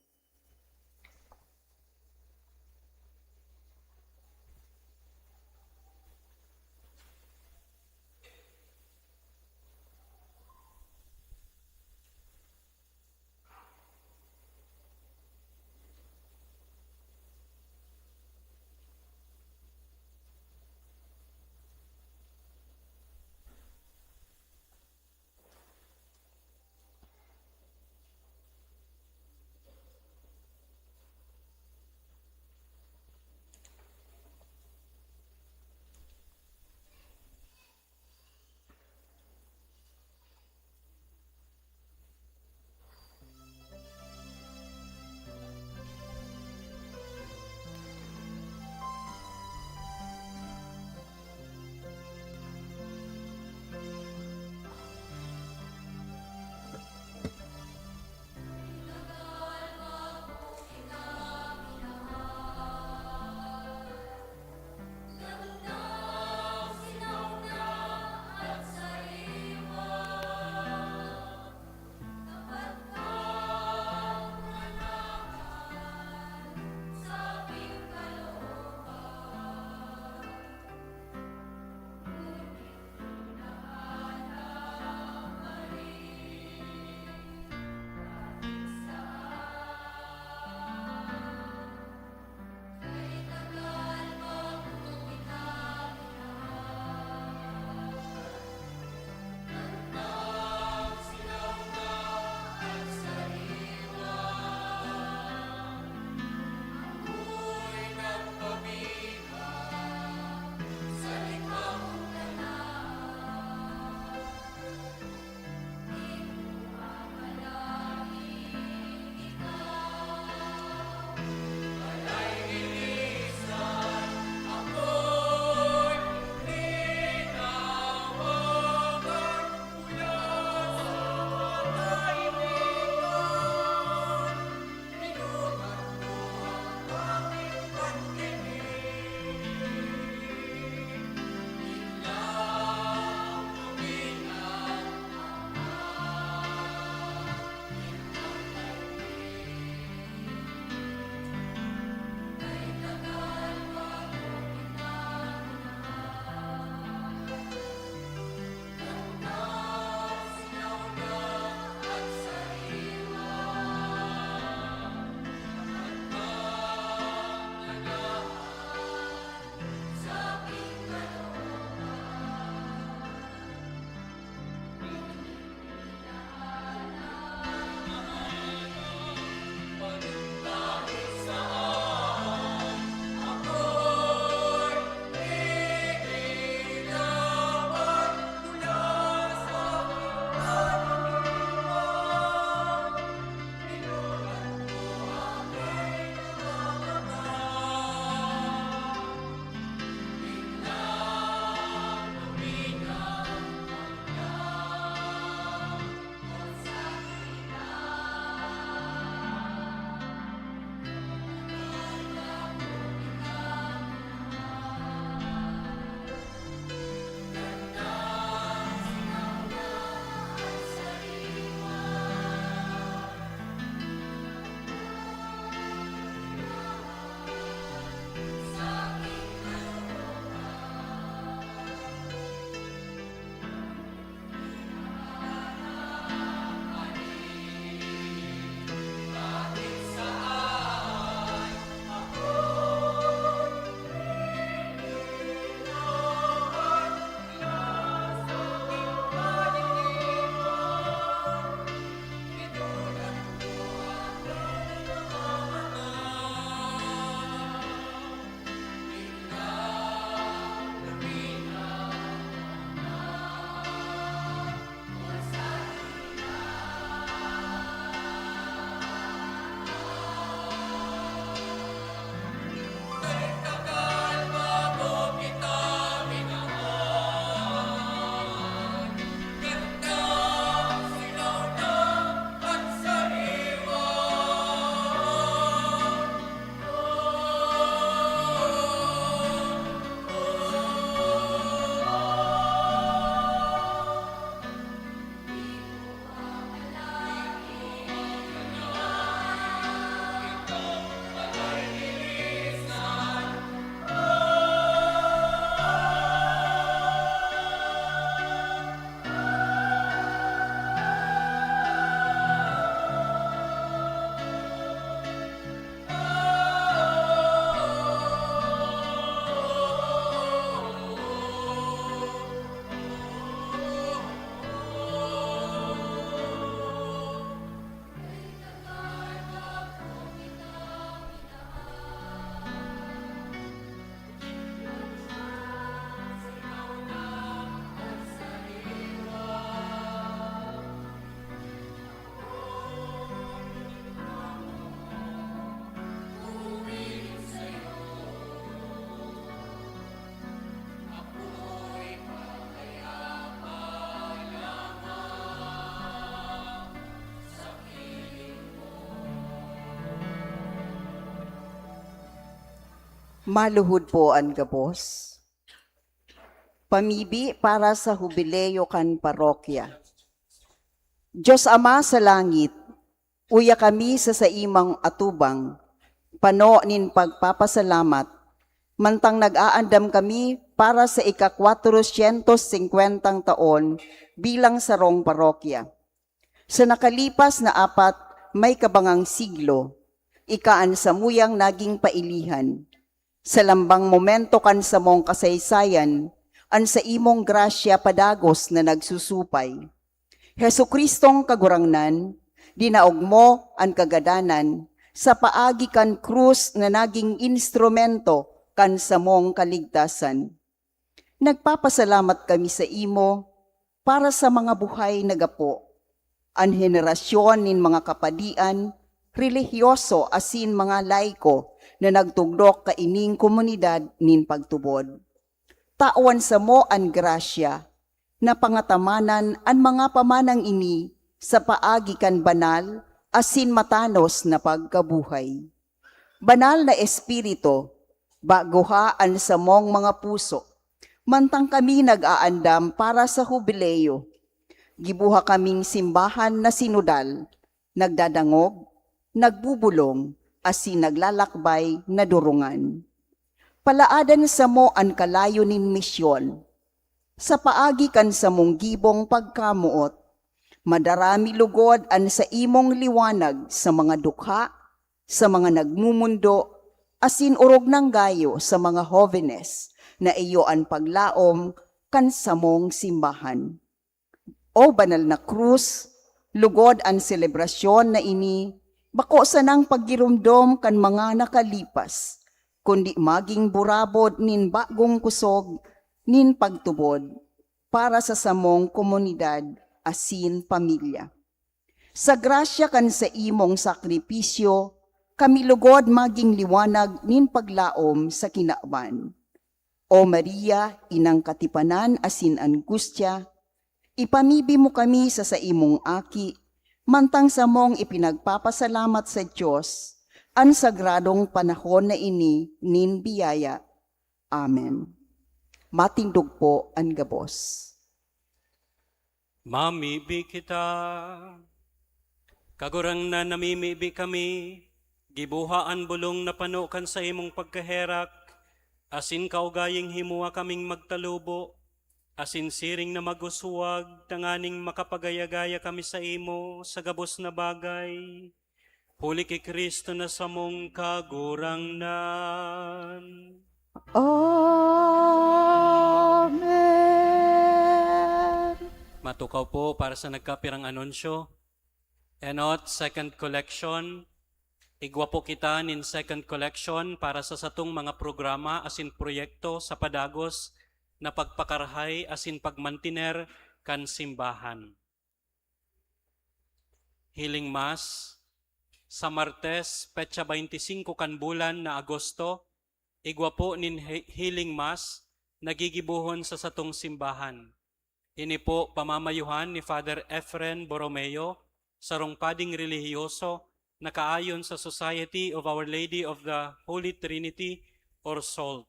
Maluhod po an gabos. Pamibi para sa hubileo kan parokya. Dios Ama sa langit, uya kami sa saimong atubang, pano nin pagpapasalamat, mantang nag-aandam kami para sa ika-kwatrosyentos singkwentang taon bilang sarong parokya. Sa nakalipas na apat may kabangang siglo, ika an samuyang naging pailihan. Sa lambang momento kan samong kasaysayan, an saimong grasya padagos na nagsusupay. Jesu-Cristong Kagurangnan, dinaog mo an kagadanan sa paagi kan krus na naging instrumento kan samong kaligtasan. Nagpapasalamat kami sa imo para sa mga buhay na gapo, an henerasyon nin mga kapadian, relihiyoso asin mga laiko na nagtugdok kaining komunidad nin pagtubod. Tawan samo an grasya na pangatamanan an mga pamanang ini sa paagi kan banal asin matanos na pagkabuhay. Banal na Espiritu, baguha an samong mga puso, mantang kami nag-aandam para sa hubileo. Gibuha kaming simbahan na sinodal, nagdadangog, nagbubulong, asin naglalakbay na durungan. Palaadan samo an kalayo nin misyon. Sa paagi kan samong gibong pagkamoot, madara mi lugod an saimong liwanag sa mga dukha, sa mga nagmumundo, asin orog nang gayo sa mga hovenes na iyo an paglaom kan samong simbahan. O banal na krus, lugod an selebrasyon na ini bako sanang paggiromdom kan mga nakalipas, kundi magin burabod nin bagong kusog nin pagtubod para sa samong komunidad asin pamilya. Sa grasya kan saimong sakripisyo, kami lugod magin liwanag nin paglaom sa kinaban. O Maria, inang katipanan asin angustya, ipamibi mo kami sa saimong Aki, mantang samong ipinagpapasalamat sa Dios an sagradong panahon na ini nin biyaya. Amen. Matindog po an gabos. Mamibi kita. Kagurangnan, namimibi kami, giboha an bolong na pano kan saimong pagkaherak, asin kaugaying himoa kaming magtalubo, asin siring na mag-uswag, tanganing makapagaya-gaya kami saimo sa gabos na bagay. Huli ki Cristo na samong Kagurangnan. Amen. Matukaw po para sa nagkapirang anunsyo. Enot, second collection. Igwa po kita nin second collection para sa satong mga programa asin proyekto sa padagos na pagpakarahay asin pagmantiner kan simbahan. Healing Mass. Sa Martes, petsa baynti singko kan bulan na Agosto, igwa po nin he-, Healing Mass na gigibohon sa satong simbahan. Ini po pamamayuhan ni Father Efren Borromeo, sarong pading relihiyoso na kaayon sa Society of Our Lady of the Holy Trinity or SALT.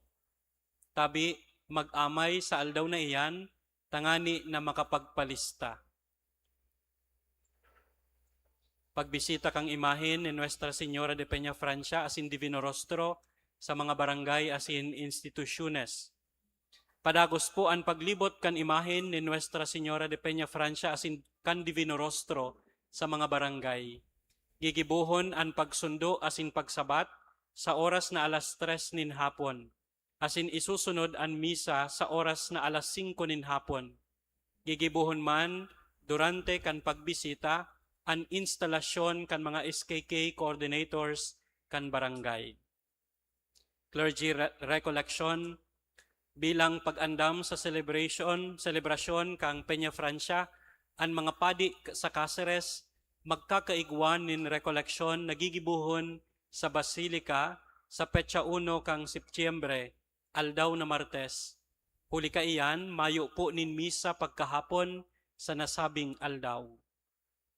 Tabi, mag-amay sa aldaw na iyan, tangani na makapagpalista. Pagbisita kan imahen ni Nuestra Señora de Peñafrancia asin Divino Rostro sa mga barangay asin institusyones. Padagos po an paglibot kan imahen ni Nuestra Señora de Peñafrancia asin kan Divino Rostro sa mga barangay. Gigibohon an pagsundo asin pagsabat sa oras na alas tres nin hapon, asin isusunod an misa sa oras na alas singko nin hapon. Gigibohon man, durante kan pagbisita, an instalasyon kan mga S K K coordinators kan barangay. Clergy re-, recollection. Bilang pag-andam sa celebration, selebrasyon kan Peñafrancia, an mga padi sa Caceres magkakaigwa nin rekoleksyon na gigibohon sa Basilica sa petsa uno kan Setyembre, aldaw na Martes. Huli kaiyan, mayo po nin misa pagkahapon sa nasabing aldaw.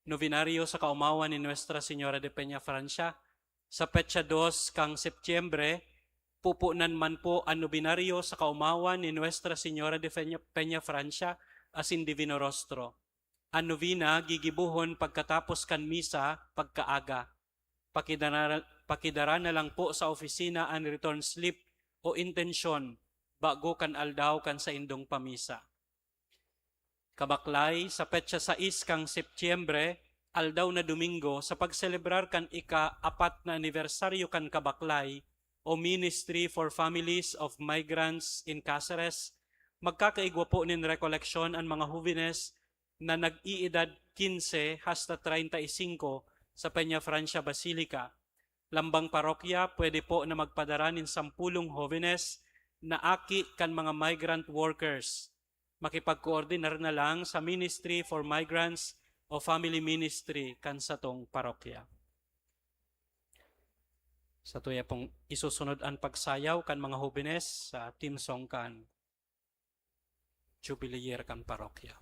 Nobenaryo sa kaomawan ni Nuestra Señora de Peñafrancia, sa petsa dos kan Setyembre, pupunan man po an nobenaryo sa kaomawan ni Nuestra Señora de Peña, Peña Francia asin Divino Rostro. An nobena gigibohon pagkatapos kan misa pagkaaga. Pakidara-, pakidara na lang po sa opisina an return slip o intensyon bago kan aldaw kan saindong pamisa. Kabaklay, sa petsa sais kan Setyembre, aldaw na Domingo, sa pagselebrar kan ika-apat na anibersaryo kan Kabaklay o Ministry for Families of Migrants in Caceres, magkakaigwa po nin rekoleksyon an mga hobenes na nag-iidad quince hasta treinta y cinco sa Peñafrancia Basilica. Lambang parokya, pwede po na magpadara nin sampulong hobenes na aki kan mga migrant workers. Makipagkoordinar na lang sa Ministry for Migrants o Family Ministry kan satong parokya. Satuya pong isusunod an pagsayaw kan mga hobenes sa theme song kan Jubilee Year kan parokya.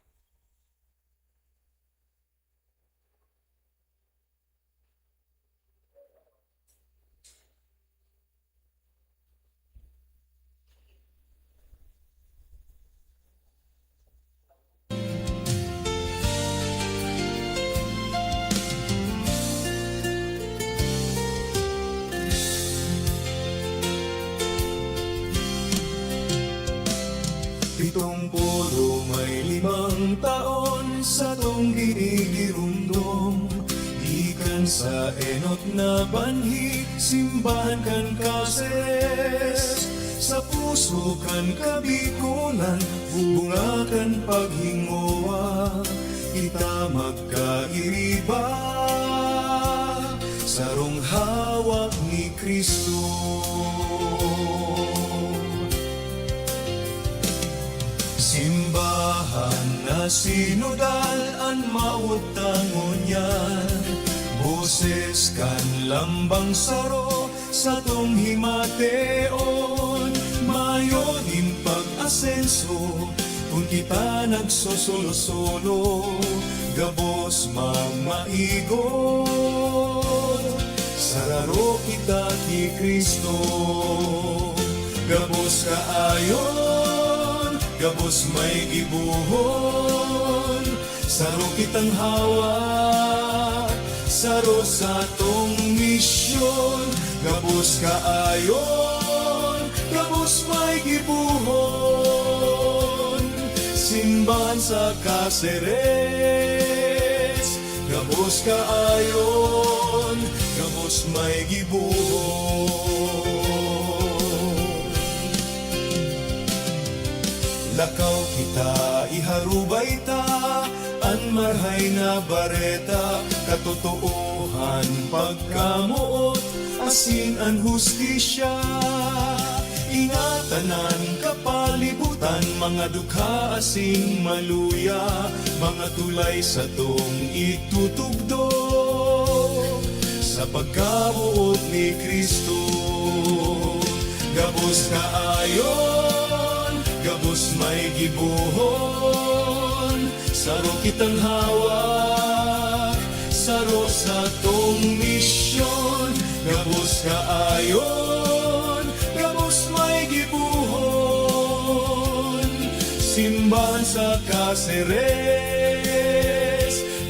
Pitong pulo may limang taon satong ginigiromdom, gikan sa enot na banhi, simbahan kan Caceres. Sa puso kan Kabikolan, bunga kan paghingowa, kita magkairiba, sarong hawak ni Cristo. Simbahan na sinodal an mawot ta ngunyan, boses kan lambang saro satong himateon, mayo nin pag-asenso kun kita nagsosolo-solo, gabos magmaigot, sararo kita ki Cristo. Gabos kaayon, gabos may gibohon, saro kitang hawak, saro satong misyon, gabos kaayon, gabos may gibohon. Simbahan sa Caceres, gabos kaayon, gabos may gibohon. Lakaw kita, iharubay ta an marahay na bareta, katotoohan, pagkamoot, asin an hustisya. Ingatan an kapalibutan, mga dukha asin maluya, mga tulay satong itutugdok sa pagkaboot ni Cristo. Gabos kaayon, gabos may gibohon, saro kitang hawak, saro satong misyon. Gabos kaayon, gabos may gibohon, simbahan sa Caceres.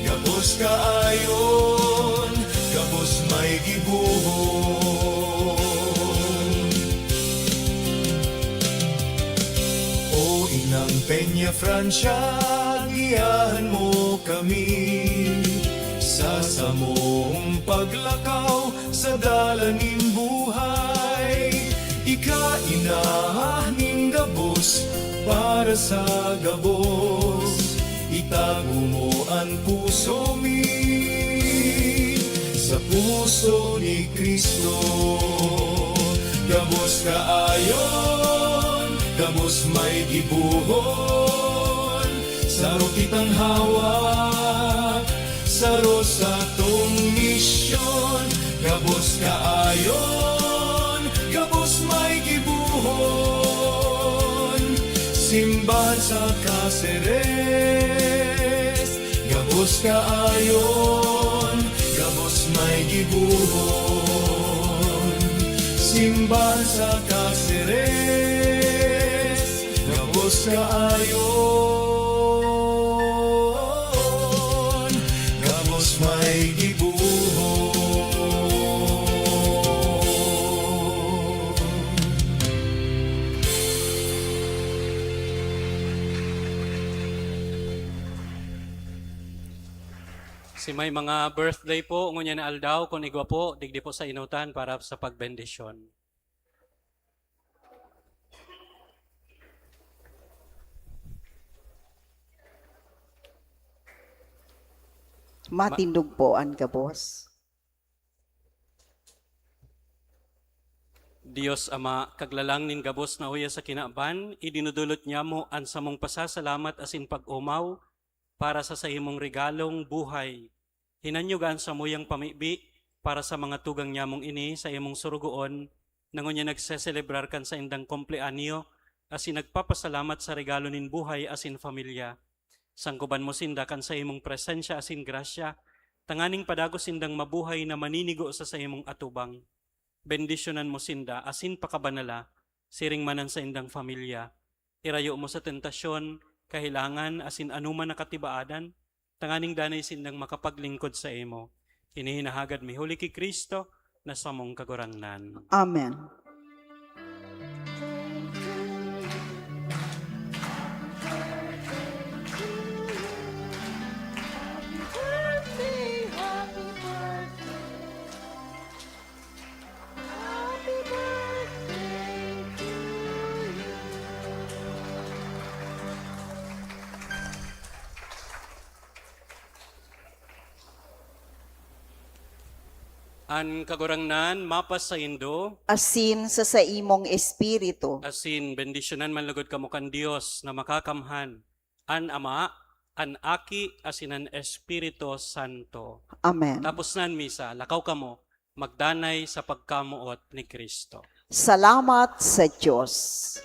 Gabos kaayon, gabos may gibohon. O Inang Peñafrancia, giyahan mo kami sa samong paglakaw sa dalan nin buhay. Ika, Ina nin gabos, para sa gabos, itago mo an puso mi sa puso ni Cristo. Gabos kaayon, gabos may gibohon, saro kitang hawak, saro satong misyon. Gabos kaayon, gabos may gibohon, simbahan sa Caceres. Gabos kaayon, gabos may gibohon, Simbahan sa Caceres, gabos kaayon, gabos may gibohon. Si may mga birthday po, ngunyan na aldaw, kun igwa po, digdi po sa inutan para sa pagbendisyon. Matindog po an gabos. Dios Ama, Kaglalang nin gabos na uya sa kinaban, idinudulot nyamo an samong pasasalamat asin pag-omaw para sa saimong regalong buhay. Hinanyog an samuyang pamibi para sa mga tugang nyamong ini sa imong sorogoon, na ngunyan nagseselebrar kan saindang kumpleanyo asin nagpapasalamat sa regalo nin buhay asin pamilya. Sangkoban mo sinda kan saimong presensya asin grasya, tanganing padagos sindang mabuhay na maninigo sa saimong atubang. Bendisyonan mo sinda asin pakabanala, siring man an saindang pamilya. Irayo mo sa tentasyon, kahelangan, asin anoman na katibaadan, tanganing danay sindang makapaglingkod saimo. Ini hinahagad mi huli ki Cristo na samong Kagurangnan. Amen. An Kagurangnan mapasaindo. Asin sa saimong espiritu. Asin bendisyonan man lugod kamo kan Dios na Makakamhan, an Ama, an Aki, asin an Espiritu Santo. Amen. Tapos na an misa, lakaw kamo, magdanay sa pagkamoot ni Cristo. Salamat sa Dios.